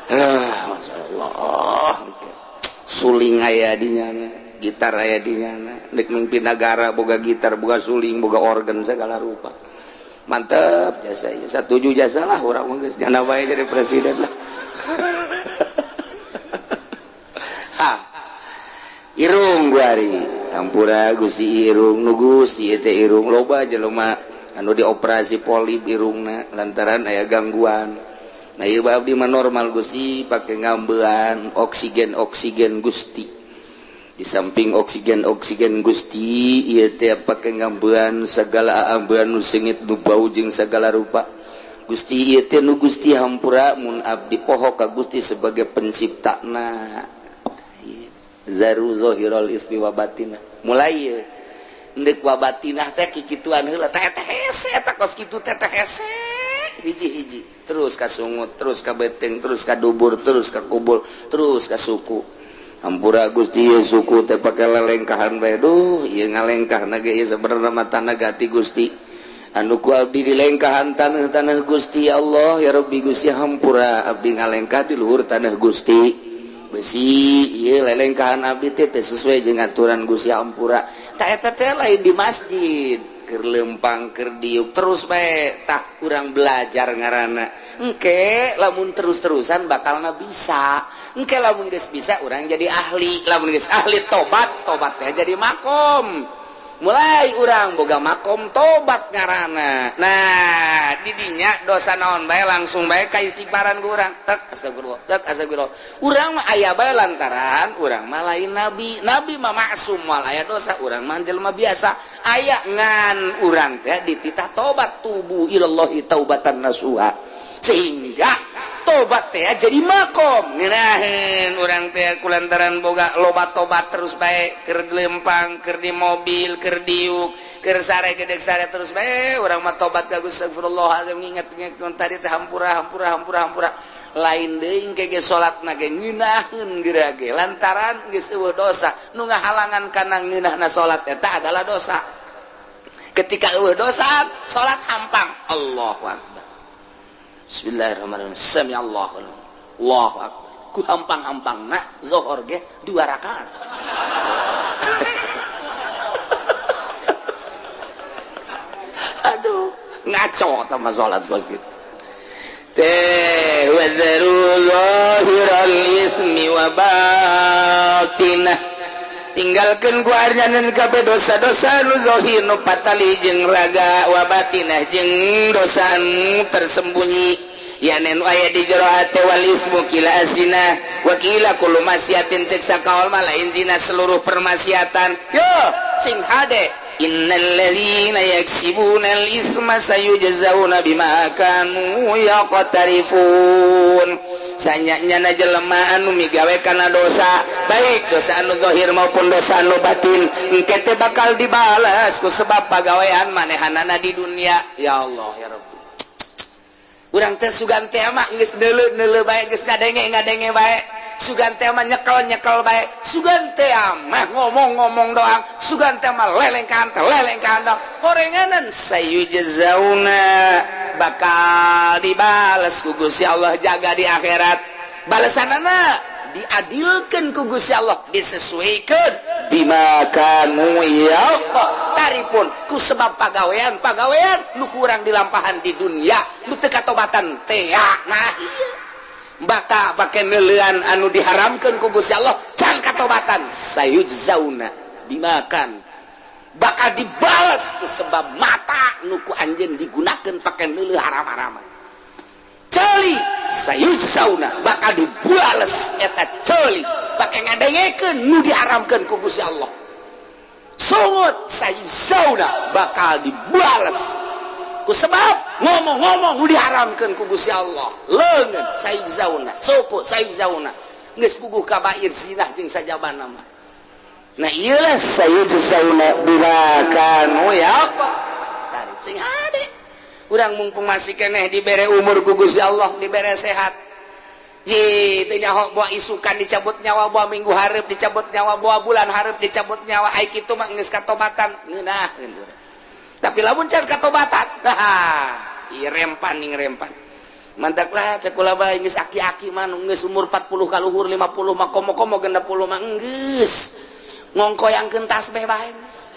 Speaker 2: Masyaallah. Suling aya di nyana, gitar aya di nyana, nek mimpin nagara boga gitar, boga suling, boga organ segala rupa. Mantep jasa ieu. Satuju jasa lah urang mah geus jana bae jadi presiden lah. Ha. Irung guari, hampura Gusti irung nu Gusti teh irung loba jelema anu dioperasi polip irungna lantaran aya gangguan. Nah ieu abdi mah normal Gusti pake ngambean oksigen oksigen Gusti. Di samping oksigen oksigen Gusti ieu teh pake ngambean segala ambean nu seungit nu bau jeung segala rupa. Gusti ieu teh nu Gusti hampura mun abdi poho ka Gusti sebagai penciptana. Zaru zahirul ismi wa batinah. Mulai ieu endek wa batinah teh kikituan heula teh teh hese eta kos kitu teh teh hese. Hiji-hiji terus ka sungut, terus ka beteng, terus ka dubur, terus ka kubur, terus ka suku. Hampura Gusti ieu suku teh pake lelengkahan bae duh ieu ngalengkahna ge ieu sabenerna mah tanah gati Gusti. Anu ku abdi dilengkahan tanah-tanah Gusti ya Allah ya Rabbi Gusti hampura abdi ngalengkah di luhur tanah Gusti. Besi ieu lelengkahan abdi teh sesuai jeung aturan Gusti hampura. Ta eta teh lain di masjid. Keur lempang keur diuk terus bae tah urang belajar ngaranna engke lamun terus-terusan bakalna bisa engke lamun geus bisa urang jadi ahli lamun geus ahli tobat tobat teh jadi makom mulai urang boga makom tobat ngaranna. Nah didinya dosa naon bae langsung bae ka istighfaran ku urang tek astagfirullah tek astagfirullah urang mah aya bae lantaran urang mah lain nabi nabi mah maksum moal aya dosa urang mah jelema biasa aya ngan urang teh dititah tobat tubu ilallahi taubatan nasuha sehingga tobat teh jadi makom ngeunaheun urang teh kulantaran boga loba tobat terus bae keur lempang keur di mobil keur diuk keur sare gedeg sare terus bae urang mah tobat ka Gusti astagfirullahalazim nginget-nginget tadi teh hampura hampura hampura hampura lain deui engke ge salatna ge ngeunaheun geura ge lantaran geus eueuh dosa nu ngahalangan kana ngeunahna salat eta adalah dosa. Ketika eueuh dosa salat hampang Allahu akbar. Bismillahirrahmanirrahim. Sami Allahu Allahu akbar. Ku hampang-hampangna zuhur ge 2 rakaat. Aduh, ngaco tah mah salat bos gitu. Teh wazaru zahiral ismi wa batinah. Tinggalkan Ditinggalkeun ku anjeun kabeh dosa-dosa nu zahir nu patali jeung raga wa batinah jeung dosa nu tersembunyi yanen aya di jero hate wal ismu kila azina wa kila kullu maksiatin cek sakaol mah lain zina seluruh permaksiatan yo sing hade innal ladzina yaksibuna al isma sayujzauna bima kanu yaqtarifun sanyanya jelema anu migawe kana dosa baik dosa anu zahir maupun dosa anu batin engke teh bakal dibalas ku sebab pagawean manehanana di dunia. Ya Allah ya Rabbi, urang teh sugan teh mah geus neuleu-neuleu bae, geus ngadenge-ngadenge bae, sugan teh mah nyekel-nyekel bae, sugan teh mah ngomong-ngomong doang, sugan teh mah lelengkan lelengkan horenganan sayujzauna bakal dibales ku Gusti Allah jaga di akhirat. Balesanana diadilkeun ku Gusti Allah, disesuaikan bima kanu yaqtarifun ku sebab pagawean-pagawean nu kurang dilampahan di dunia nu teu katobatan teh. Nah ieu bata pake neuleuan anu diharamkeun ku Gusti Allah can katobatan sayujzauna bima kan bakal dibales ku sebab mata nu ku anjeun digunakeun pake neuleuh haram-haraman. Ceuli sayujzauna bakal dibales eta ceuli pake ngadengekeun nu diharamkeun ku Gusti Allah. Sungut sayujzauna bakal dibales ku sebab ngomong-ngomong nu diharamkeun ku Gusti Allah. Leungeun sayujzauna, suku sayujzauna geus puguh kabair zinah jeung sajabana mah. Nah iyalah sayujzauna bima kanu yaqtarifun. Sing hade urang mumpung masih keneh dibere umur ku Gusti Allah, dibere sehat. Ye teu nyaho boa isukan dicabut nyawa, boa minggu hareup dicabut nyawa, boa bulan hareup dicabut nyawa. Ai kitu mah geus katobatan ngeunaheun urang. Tapi lamun can katobatan, ieu rempan ning rempan. Mantaklah cek kula bae geus aki-aki mah geus umur 40 kaluhur 50 mah komo-komo 60 mah geus ngongkoyangkeun tasbih bae geus.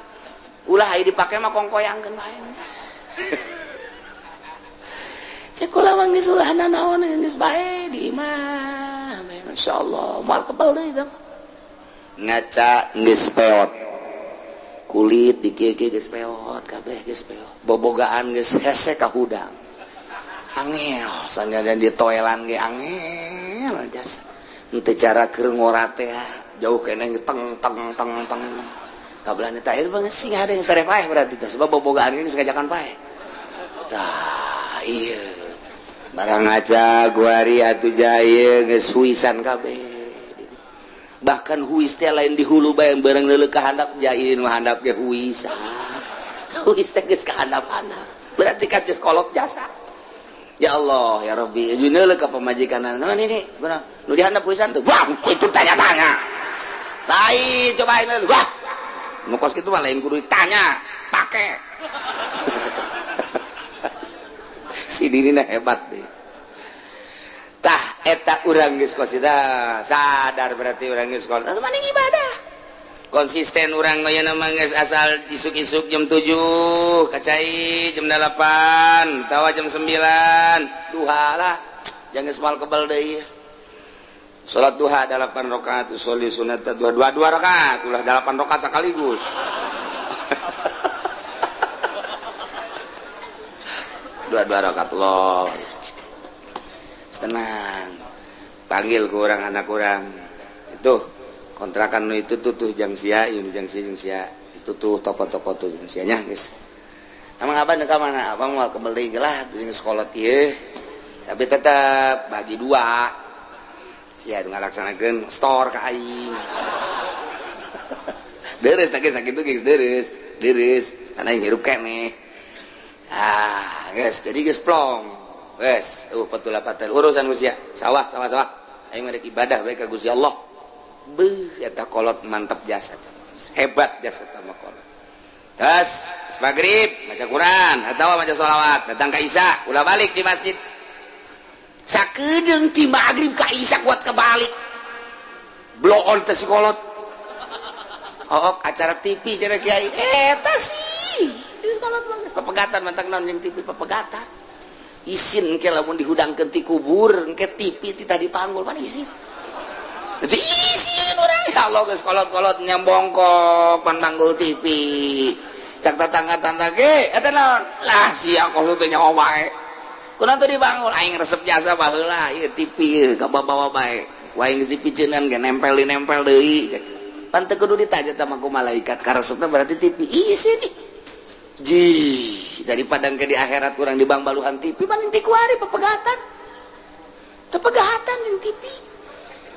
Speaker 2: Ulah ai dipake mah kongkoyangkeun bae. Cek kula mah geus ulah nanaon geus bae di imah. Masyaallah, moal kebel deui tah. Ngaca geus peot. Kulit di kieu-kieu geus peot kabeh geus peot. Bobogaan geus hese ka hudang. Angel sanajan di toelan ge angel jasa. Henteu cara keur ngora teh jauh keneh teng teng teng teng. Kabelah teh itu bang sing ada yang sare paeh berarti teh sebab bobogaan geus ngajakan paeh. Tah ieu barang ngaca guari atuh jaye geus huisan kabeh. Bahkan huis teh lain di hulu bae bareng leuleuk ka handap jaye nu handap ge huisan. Huis teh geus ka handap-handap. Berarti kan geus kolot jasa. Ya Allah ya Rabbi, jeung leuleuk ka pamajikanna. Naon ini? Guna nu di handap huisan tuh. Wah, itu tanya-tanya. Lain cobain leuleuk. Wah. Nu kos kitu mah lain kudu ditanya, pake. Si dirina hebat deh. Tah eta urang geus kos sadar berarti urang geus kos. Maning ibadah. Konsisten urang ayeuna mah geus asal isuk-isuk jam 7, kacai jam 8, tawa jam 9, duha lah. Jangan geus moal kebel deui. Salat duha 8 rakaat, usolli sunat duha 2 rakaat, ulah 8 rakaat sekaligus. 2 rakaat loh. Tenang. Panggil ke orang anak orang. Itu kontrakan itu tuh jang sia, ini jang sia, jang sia. Itu tuh toko-toko tuh jang sianya, guys. Emang abang ka mana? Abang mau kembali lah tuh sekolah ieu. Tapi tetap bagi dua. Sia ngalaksanakeun store ka aing. Deres teh sakitu geus deres, deres. Kana aing hirup keneh. Ah, guys, jadi geus plong. Guys, petula patel urusan usia. Sawah, sawah, sawah. Aing merek ibadah bae ka Gusti Allah. Beuh, eta kolot mantap jasa. Hebat jasa teh mah kolot. Terus, maghrib maca Quran atawa maca sholawat, datang ka Isya, ulah balik di masjid. Sakedeung ti maghrib ka Isya kuat kebalik. Blow on teh si kolot. Oh, acara TV cenah kiai. Eta sih. Di kolot mah geus papegatan mantang naon jeung TV papegatan. Isin engke lamun dihudangkeun ti kubur, engke TV ti tadi panggul pan isin. Jadi isin urang. Ya Allah geus kolot-kolot nyambongkok pan manggul TV. Cak tetangga-tetangga ge eta naon? Lah sia kolot teh nyaho bae. Kunaon teu dibangun aing resep jasa baheula ieu TV ieu kabawa bae. Waing geus dipiceunan ge nempel-nempel deui cek. Pan teu kudu ditanya tah ku malaikat karesepna berarti TV. Ih sini. Jih, daripada ke di akhirat kurang di bangbaluhan TV paling ti kuari pepegatan. Tepegatan jeung TV.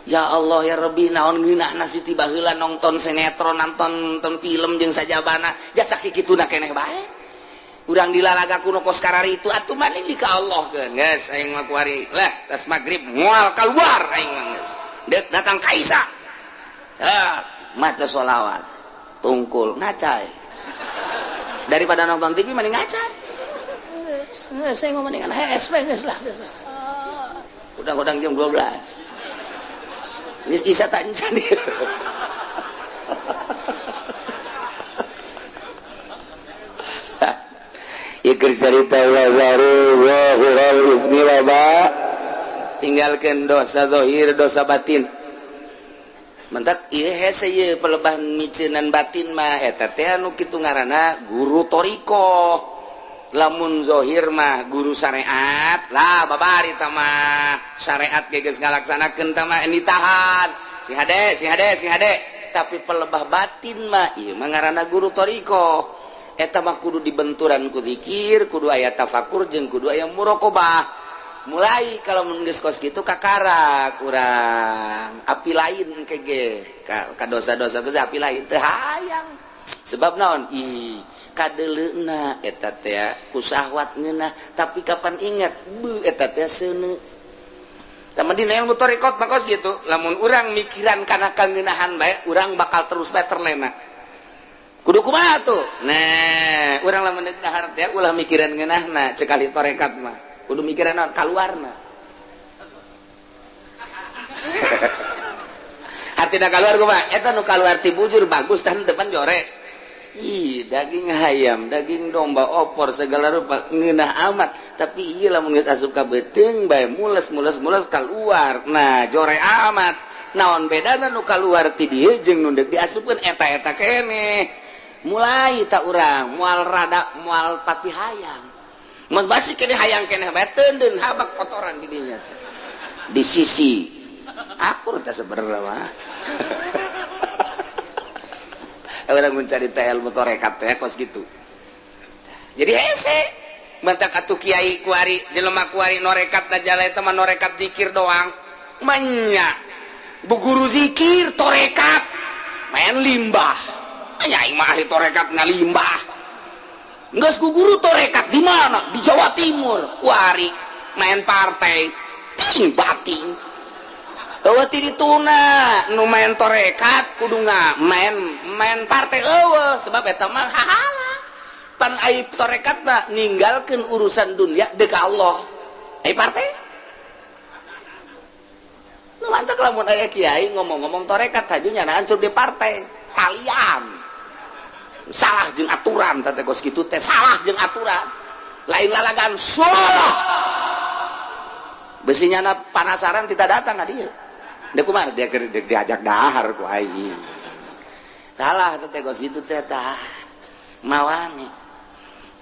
Speaker 2: Ya Allah ya Rabbi naon ngeunahna si baheula nonton sinetron nonton film jeung sajabana jasa kikituna keneh bae. Urang dilalaga kuno kos kararitu atuh mani di ka Allah geun geus aing mah kuari lah tas magrib moal kaluar aing mah geus. Deuk datang ka Isa. Ah, maca sholawat tungkul ngacai. Daripada nonton TV mending ngaca. Geus aing mah mendingan HSP geus lah. Udang-udang jam 12. Geus isa tak encan.
Speaker 3: Ieu carita wazaru zahiral ismi wa ba
Speaker 2: tinggalkeun dosa zahir dosa batin. Mentak ieu hese ieu pelebah miceunan batin mah eta teh anu kitu ngaranna guru thariqah. Lamun zahir mah guru syariat lah babari tah mah syariat ge geus ngalaksanakeun tah mah ditahan si hade si hade si hade. Tapi pelebah batin mah ieu mah ngaranna guru thariqah. Eta mah kudu dibenturan ku zikir, kudu aya tafakur jeung kudu aya muraqabah. Mulai kalau mun geus kos kitu kakara kurang api lain kege ka dosa-dosa geus api lain teu hayang. Sebab naon? Ih, kadeleuna eta teh ku syahwat ngeunah, tapi kapan ingat beuh eta teh seuneu. Tah dina ilmu thariqat mah kos kitu, lamun urang mikiran kana kangeunahan bae, urang bakal terus bae terlena. Kudu kumaha tuh? Nah, urang lamun deuk dahar teh ulah mikiran ngeunahna cek ahli tarekat mah. Kudu mikiran naon? Kaluarna. Artina kaluar kumaha? Eta nu kaluar ti bujur bagus tah teu pan jore. Ih, daging hayam, daging domba, opor segala rupa ngeunah amat, tapi ieu lamun geus asup ka beuteung bae mules-mules-mules kaluar. Nah, jore amat. Naon bedana nu kaluar ti dieu jeung nu deuk diasupkeun eta-eta keneh. Mulai tak urang moal rada moal pati hayang. Mun basi keneh hayang keneh bae teundeun habak kotoran di dinya teh. Di sisi akur teh sebenarnya mah. Urang mencari teh ilmu tarekat teh kos gitu. Jadi hese mentak atuh kiai kuari jelema kuari norekat da eta mah norekat zikir doang. Manya bu guru zikir tarekat main limbah. Nya aing mah ahli tarekat ngalimbah. Geus ku guru tarekat di mana? Di Jawa Timur kuari main partai ting bating. Eueuh ti dituna nu main tarekat kudu main main partai eueuh sebab eta mah hahala. Pan ai tarekat mah ninggalkeun urusan dunia deuk ka Allah. Ai partai? Nu mantak lamun aya kiai ngomong-ngomong tarekat haju nyana hancur di partai. Kalian salah jeung aturan teh kos kitu teh salah jeung aturan. Lain lalagan salah. Besi nyana panasaran tidak datang ka dieu. Deuk kumaha dia diajak dahar ku aing. Salah teh kos kitu teh tah. Mawani.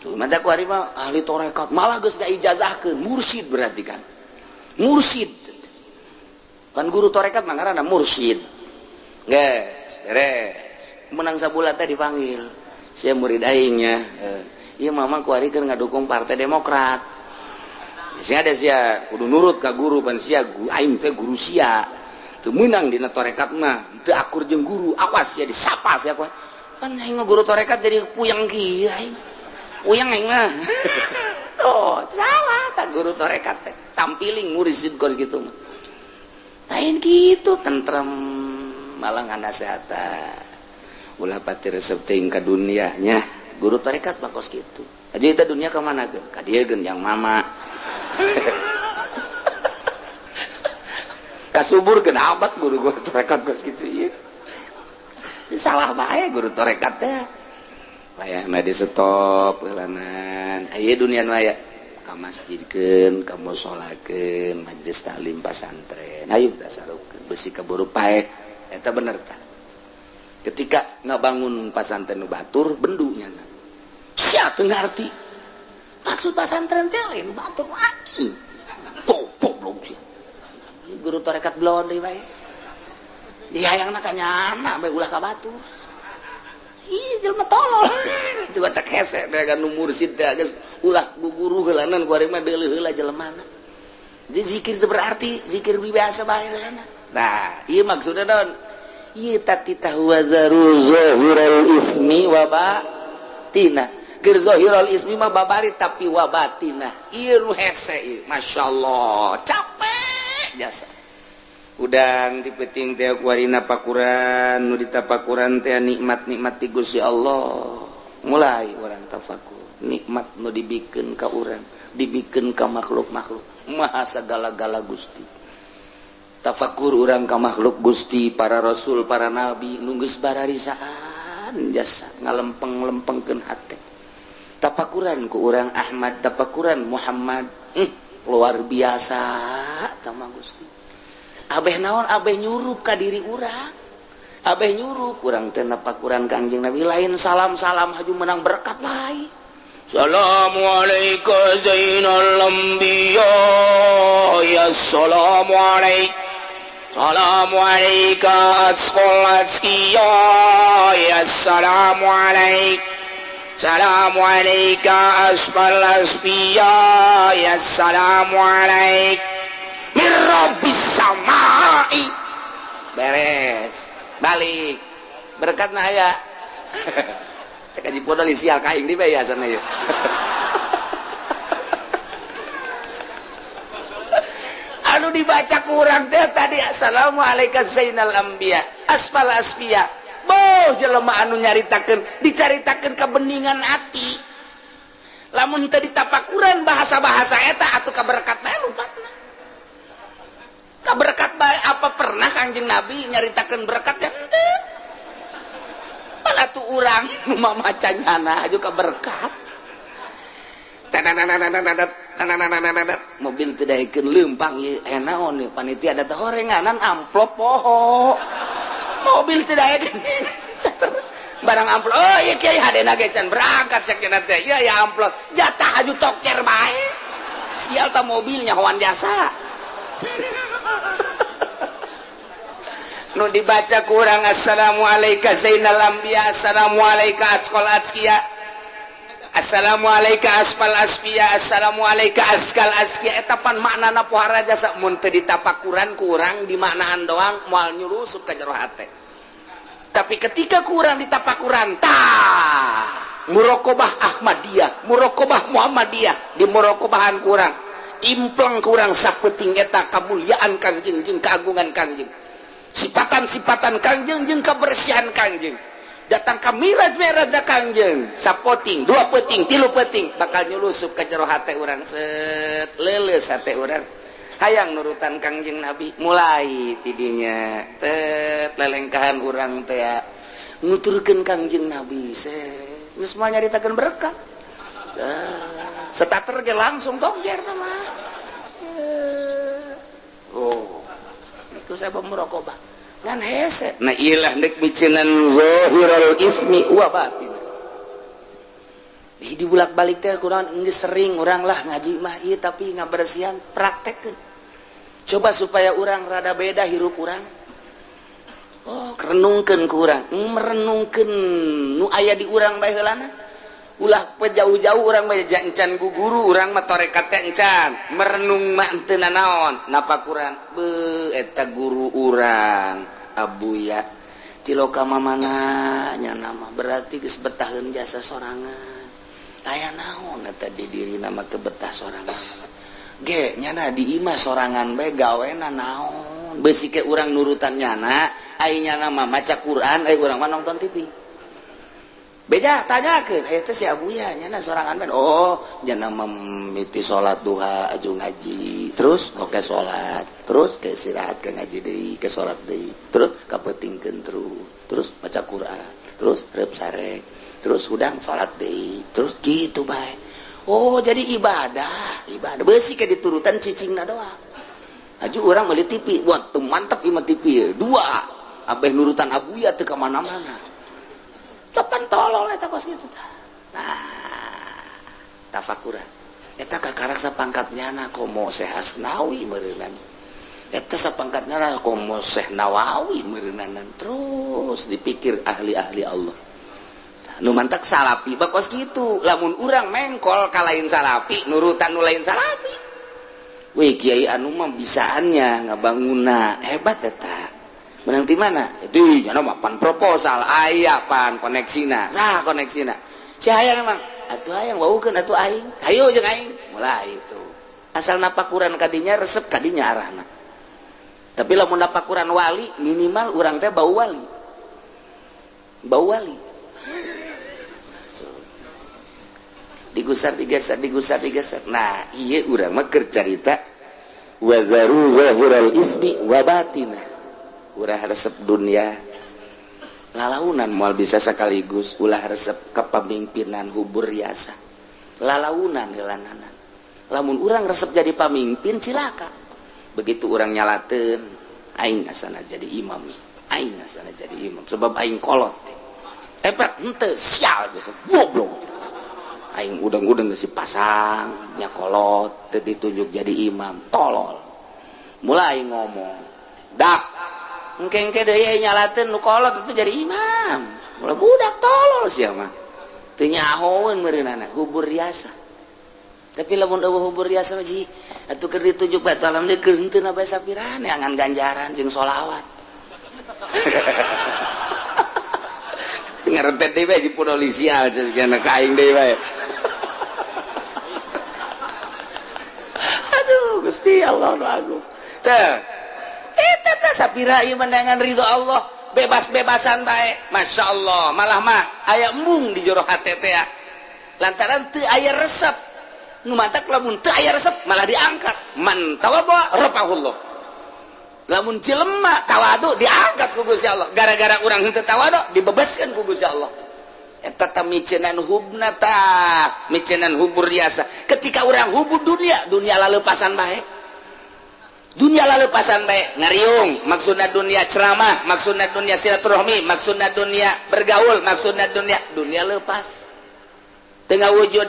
Speaker 2: Tuh mata ku ari mah ahli tarekat malah geus ngaijazahkeun mursyid berarti kan. Mursyid. Kan guru tarekat mah ngaranna mursyid. Geus beres. Menang sabulan teh dipanggil. Sia murid aingnya. Ieu mama ku ari keur ngadukung Partai Demokrat. Sia ada sia kudu nurut ka guru pan sia aing teh guru sia. Teu meunang dina tarekat mah, teu akur jeung guru, awas sia disapa sia ku. Pan aing mah guru tarekat jadi puyeng kieu aing. Puyeng aing mah. Tuh, salah tah guru tarekat teh. Tampiling mursyid kos kitu mah. Lain kitu tentrem malah nganasehatan. Ulah pati resep teuing ka dunianya. Guru tarekat mah kos kitu. Jadi eta dunia ka mana geun? Ka dieu geun yang mama. Kasubur geun amat guru-guru tarekat kos kitu ieu. Salah bae guru tarekat teh. Layana di stop heulanan. Aya dunia nu aya ka masjidkeun, ka musolakeun, majelis taklim pasantren. Hayu tasarupkeun besi kaburu paeh. Eta bener tah. Ketika ngabangun pasantren nu batur bendu nyana. Sia teu ngarti. Maksud pasantren teh lain batur anjing. Goblok sia. Guru tarekat belon deui bae. Di hayangna ka nyana bae ulah ka batur. Ih jelema tolol. Coba tak hese dengan nu mursid teh geus ulah guguru heulanan ku ari mah deuleuh heula jelemana. Jadi zikir itu berarti zikir biasa bae heulana. Nah, ieu maksudna naon? Ieu tati tahuwazaru zahiral ismi wa batina. Keur zahirul ismi mah babari tapi wa batina. Ieu nu hese ieu, masyaallah, capek jasa. Udang di peting teh kuarina pakuran nu ditapakuran teh nikmat-nikmat ti Gusti Allah. Mulai urang tafakur, nikmat nu dibikeun ka urang, dibikeun ka makhluk-makhluk. Maha sagala-gala Gusti. Tafakur urang ka makhluk Gusti, para rasul, para nabi nu geus bararisaan jasa ngalempeng-lempengkeun hate. Tafakuran ku urang Ahmad, tafakuran Muhammad, luar biasa sama Gusti. Abeh naon abeh nyurup ka diri urang. Abeh nyurup urang teh napakuran Kangjeng Nabi lain salam-salam haju menang berkat lain.
Speaker 3: Assalamualaikum zainal anbiya ya assalamualaikum. Assalamualaikum asqal askiya ya assalamualaikum. Assalamualaikum asfal asfiya ya assalamualaikum. Mirrobbis samai.
Speaker 2: Beres balik berkat nah aya. Cek aji podol sial ka aing di bae asana ieu. Anu dibaca kurang teh tadi assalamualaikum zainal anbiya asfal asfiya. Boh jelema anu nyaritakeun dicaritakeun kebeningan hati. Lamun teu ditapakuran bahasa-bahasa eta atuh kaberkat bae lupatna. Berkat bae apa pernah Kangjeng Nabi nyaritakeun berkat ya henteu. Malah tuh urang nu mamaca nyana aju ka berkat. Mobil teu daekeun leumpang ieu aya naon ieu panitia da teh horenganan amplop poho. Mobil teu daekeun barang amplop. Oh ieu kiai hadena ge can berangkat cek cenah teh. Ieu aya amplop jatah aju tokcer bae. Sial ta mobilnya hoan jasa.
Speaker 3: Nu dibaca kurang assalamualaikum zainal anbiya assalamualaikum asqal azkiya assalamualaikum asfal asfiya assalamualaikum askal azkiya. Eta pan maknana pohara jasa mun teu ditapakuran kurang dimaknaan doang moal nyurusup ka jero hate.
Speaker 2: Tapi ketika kurang ditapakuran tah muraqabah Ahmadiyah, muraqabah Muhammadiyah, di muraqabahan kurang impleng kurang sapeting eta kamuliaan Kangjeng jeung keagungan Kangjeng. Sipatan-sipatan Kangjeng jeung kebersihan Kangjeng. Datang ka miraj-miraj Kangjeng, sapoting, dua peting, tilu peting bakal nyulusup ka jero hate urang set leuleus hate urang. Hayang nurutan Kangjeng Nabi mulai tidinya tet lelengkahan urang teh nuturkeun Kangjeng Nabi set geus moal nyaritakeun berkat. Setater ge langsung tongjer teh mah. Oh, itu saya merokobah. Ngan hese.
Speaker 3: Nah ilah nek miceunan zahirul ismi wa batin.
Speaker 2: Di bulak-balik teh kurang geus sering urang lah ngaji mah ieu tapi ngabersihan praktekkeun. Coba supaya urang rada beda hirup urang. Oh, renungkeun ku urang, merenungkeun nu aya di urang bae heulana. Ulah jauh-jauh urang mah encan guguru urang mah tarekat teh encan merenung mah henteu nanaon napakuran beuh eta guru urang abuya tiloka mamana nya nama berarti geus betaheun jasa sorangan aya naon eta di dirina mah kebetah sorangan ge nyana di imah sorangan bae gawena naon beusi ke urang nurutan nyana ai nyana mah maca Quran ai urang mah nonton TV. Beja tanyakeun eta si Abuya nyana sorangan bae. Oh, nyana mimiti salat duha aju ngaji, terus oke salat, terus ke istirahat ke ngaji deui, ke salat deui, terus kapeutingkeun terus, terus maca Quran, terus reup sarek, terus hudang salat deui, terus kitu bae. Oh, jadi ibadah, ibadah beusi ke diturutan cicingna doang. Aju urang meuli TV, wah teu mantep ieu mah TV dua.
Speaker 3: Abeh nurutan abuya teu ka mana-mana. Tepan tolol eta kos kitu tah. Nah, tafakuran. Eta kakarak sapangkat nyana komo Syekh Asnawi meureunan. Eta sapangkat nyana komo Syekh Nawawi meureunanan. Terus dipikir ahli-ahli Allah. Nu mantak salapi bakos kitu. Lamun urang mengkol ka lain salapi, nurutan nu lain salapi. Wih kiai anu mah bisaannya ngabanguna hebat eta. Menang ti mana? Itu nyana mah pan proposal aya pan koneksina. Sah koneksina. Si hayang emang atuh hayang waukeun atuh aing. Hayu jeung aing. Mulai itu. Asal napakuran kadinya resep kadinya arahna. Tapi lamun napakuran wali minimal urang teh bau wali. Bau wali. Digusar digeser digusar digeser. Nah iya urang mah keur carita wa zaru zahiral ismi wa batina. Ulah resep dunia lalaunan moal bisa sekaligus. Ulah resep kepemimpinan hubur riasa lalaunan heulananan. Lamun urang resep jadi pamimpin cilaka. Begitu urang nyalateun aing asana jadi imam, aing asana jadi imam sebab aing kolot. Epek henteu sial geus goblok. Aing udang-udang geus pasang nya kolot teu ditunjuk jadi imam tolol. Mulai ngomong dak engke-engke deui nyalateun nu kolot itu jadi imam. Mulai budak tolol sia mah teu nyahoeun meureunana hubur riasa. Tapi lamun eueuh hubur riasa mah ji atuh keur ditunjuk bae alam deui keur henteu na bae sapirane angan ganjaran jeung sholawat. Ngarentet deui bae di polisial cenah ka aing deui bae. Aduh Gusti Allah nu agung. Teh eta teh sapira ieu menangan ridho Allah, bebas-bebasan bae. Masya Allah, malah mah aya embung di jero hate teh. Lantaran teu aya resep. Nu mantak lamun teu aya resep malah diangkat. Man tawadhu rafa'ahullah. Lamun jelema tawadu diangkat ku Gusti Allah. Gara-gara urang henteu tawadu dibebaskeun ku Gusti Allah. Eta tah micenan hubna tah, micenan hubur riasa. Ketika urang hubur dunia, dunia laleupasan bae. Dunia laleupasan bae, ngariung, maksudna dunia ceramah, maksudna dunia silaturahmi, maksudna dunia bergaul, maksudna dunia, dunia lepas. Tengah wujud.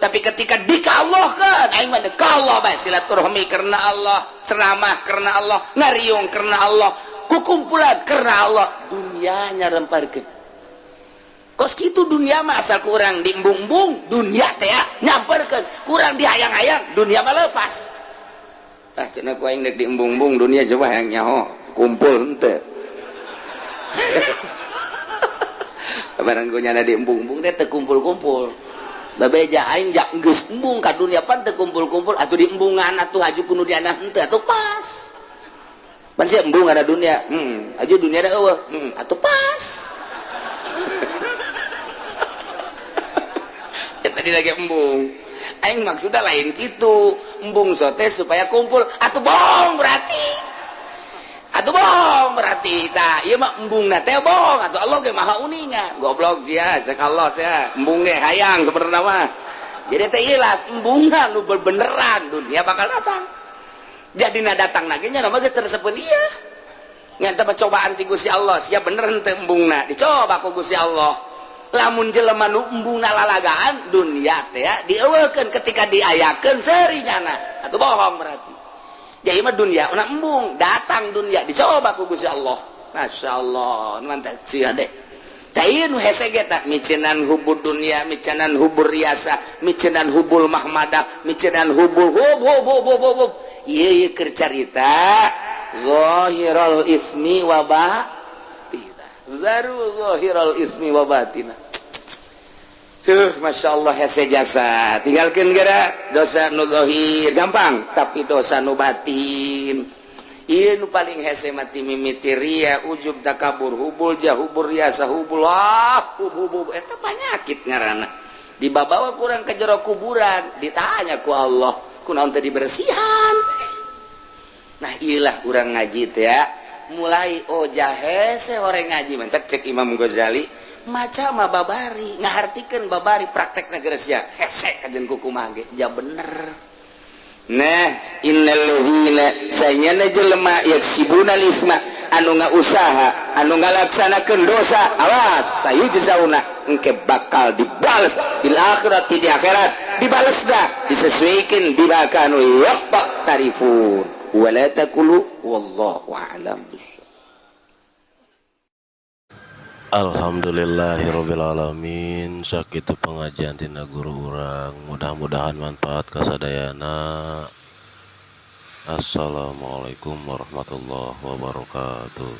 Speaker 3: Tapi ketika dikallahkan, aing mah dekallah bae silaturahmi karena Allah, ceramah karena Allah, ngariung karena Allah, kukumpulan karena Allah, dunianya remparkeun. Kos kitu dunia mah asal kurang diembung-embung, dunia teh nyamperkeun, kurang dihayang-hayang, dunia mah lepas. Ah cenah ku aing deuk diembung-embung dunia coba hayang nyaho, kumpul henteu. Barang ku nyana diembung-embung teh teu kumpul-kumpul. Babeja aing jak geus embung ka dunia pan teu kumpul-kumpul atuh diembungan atuh haju ku nu diana henteu atuh pas. Pan sia embung ada dunia, haju dunia da eueuh, atuh pas. Ya tadi lagi embung. Aing maksudna lain kitu, embung sote supaya kumpul atuh bohong berarti. Atuh bohong berarti tah ieu mah embungna teh bohong atuh Allah ge maha uninga. Goblok sia cek Allah teh embung ge hayang sebenarna mah. Jadi teh ilas embungna nu bebeneran dunia bakal datang. Jadina datang lagi nya mah geus tersepeun ieu. Ngan teh cobaan ti Gusti Allah sia bener henteu embungna dicoba ku Gusti Allah. Lamun jelema nu embungna lalagaan dunia teh dieuweukeun ketika diayakeun seuri nyana atuh bohong berarti. Jadi mah dunia una embung datang dunia dicoba ku Gusti Allah. Masya Allah mantap sia deh. Tah ieu nu hese ge tah micenan hubur dunia, micenan hubur riasa, micenan hubul mahmadah, micenan hubul hub hub hub hub hub. Ieu ieu keur carita zahirul ismi wa batina. Zaru zahirul ismi wa batina. Tuh, Masya Allah hese jasa. Tinggalkan gara dosa nu zahir gampang, tapi dosa nu batin. Ieu nu paling hese mati mimiti ria, ujub takabur, hubul jah, hubur riasa, hubul ah, hub hub hub. Eta panyakit ngaranna. Dibabawa kurang ke jero kuburan, ditanya ku Allah, kunaon teh dibersihan. Nah, ieulah urang ngaji teh ya. Mulai oh jahese horeng ngaji mentek cek Imam Ghazali. Maca mah babari ngahartikeun babari praktekna geus sia hese kajen kukumaha ge ja bener. Nah innal ladzina sanyana jelema yaksibuna isma
Speaker 2: Anu ngausaha, anu ngalaksanakeun dosa, awas, sayujzauna, engke bakal dibales bil akhirat, di akhirat dibales dah disesuaikan bima kanu yaqtarifun. Wala taqulu, wallahu a'lam.
Speaker 1: Alhamdulillahirabbil alamin. Sakitu pengajian tina guru urang, mudah-mudahan manfaat kasadayana. Assalamualaikum warahmatullahi wabarakatuh.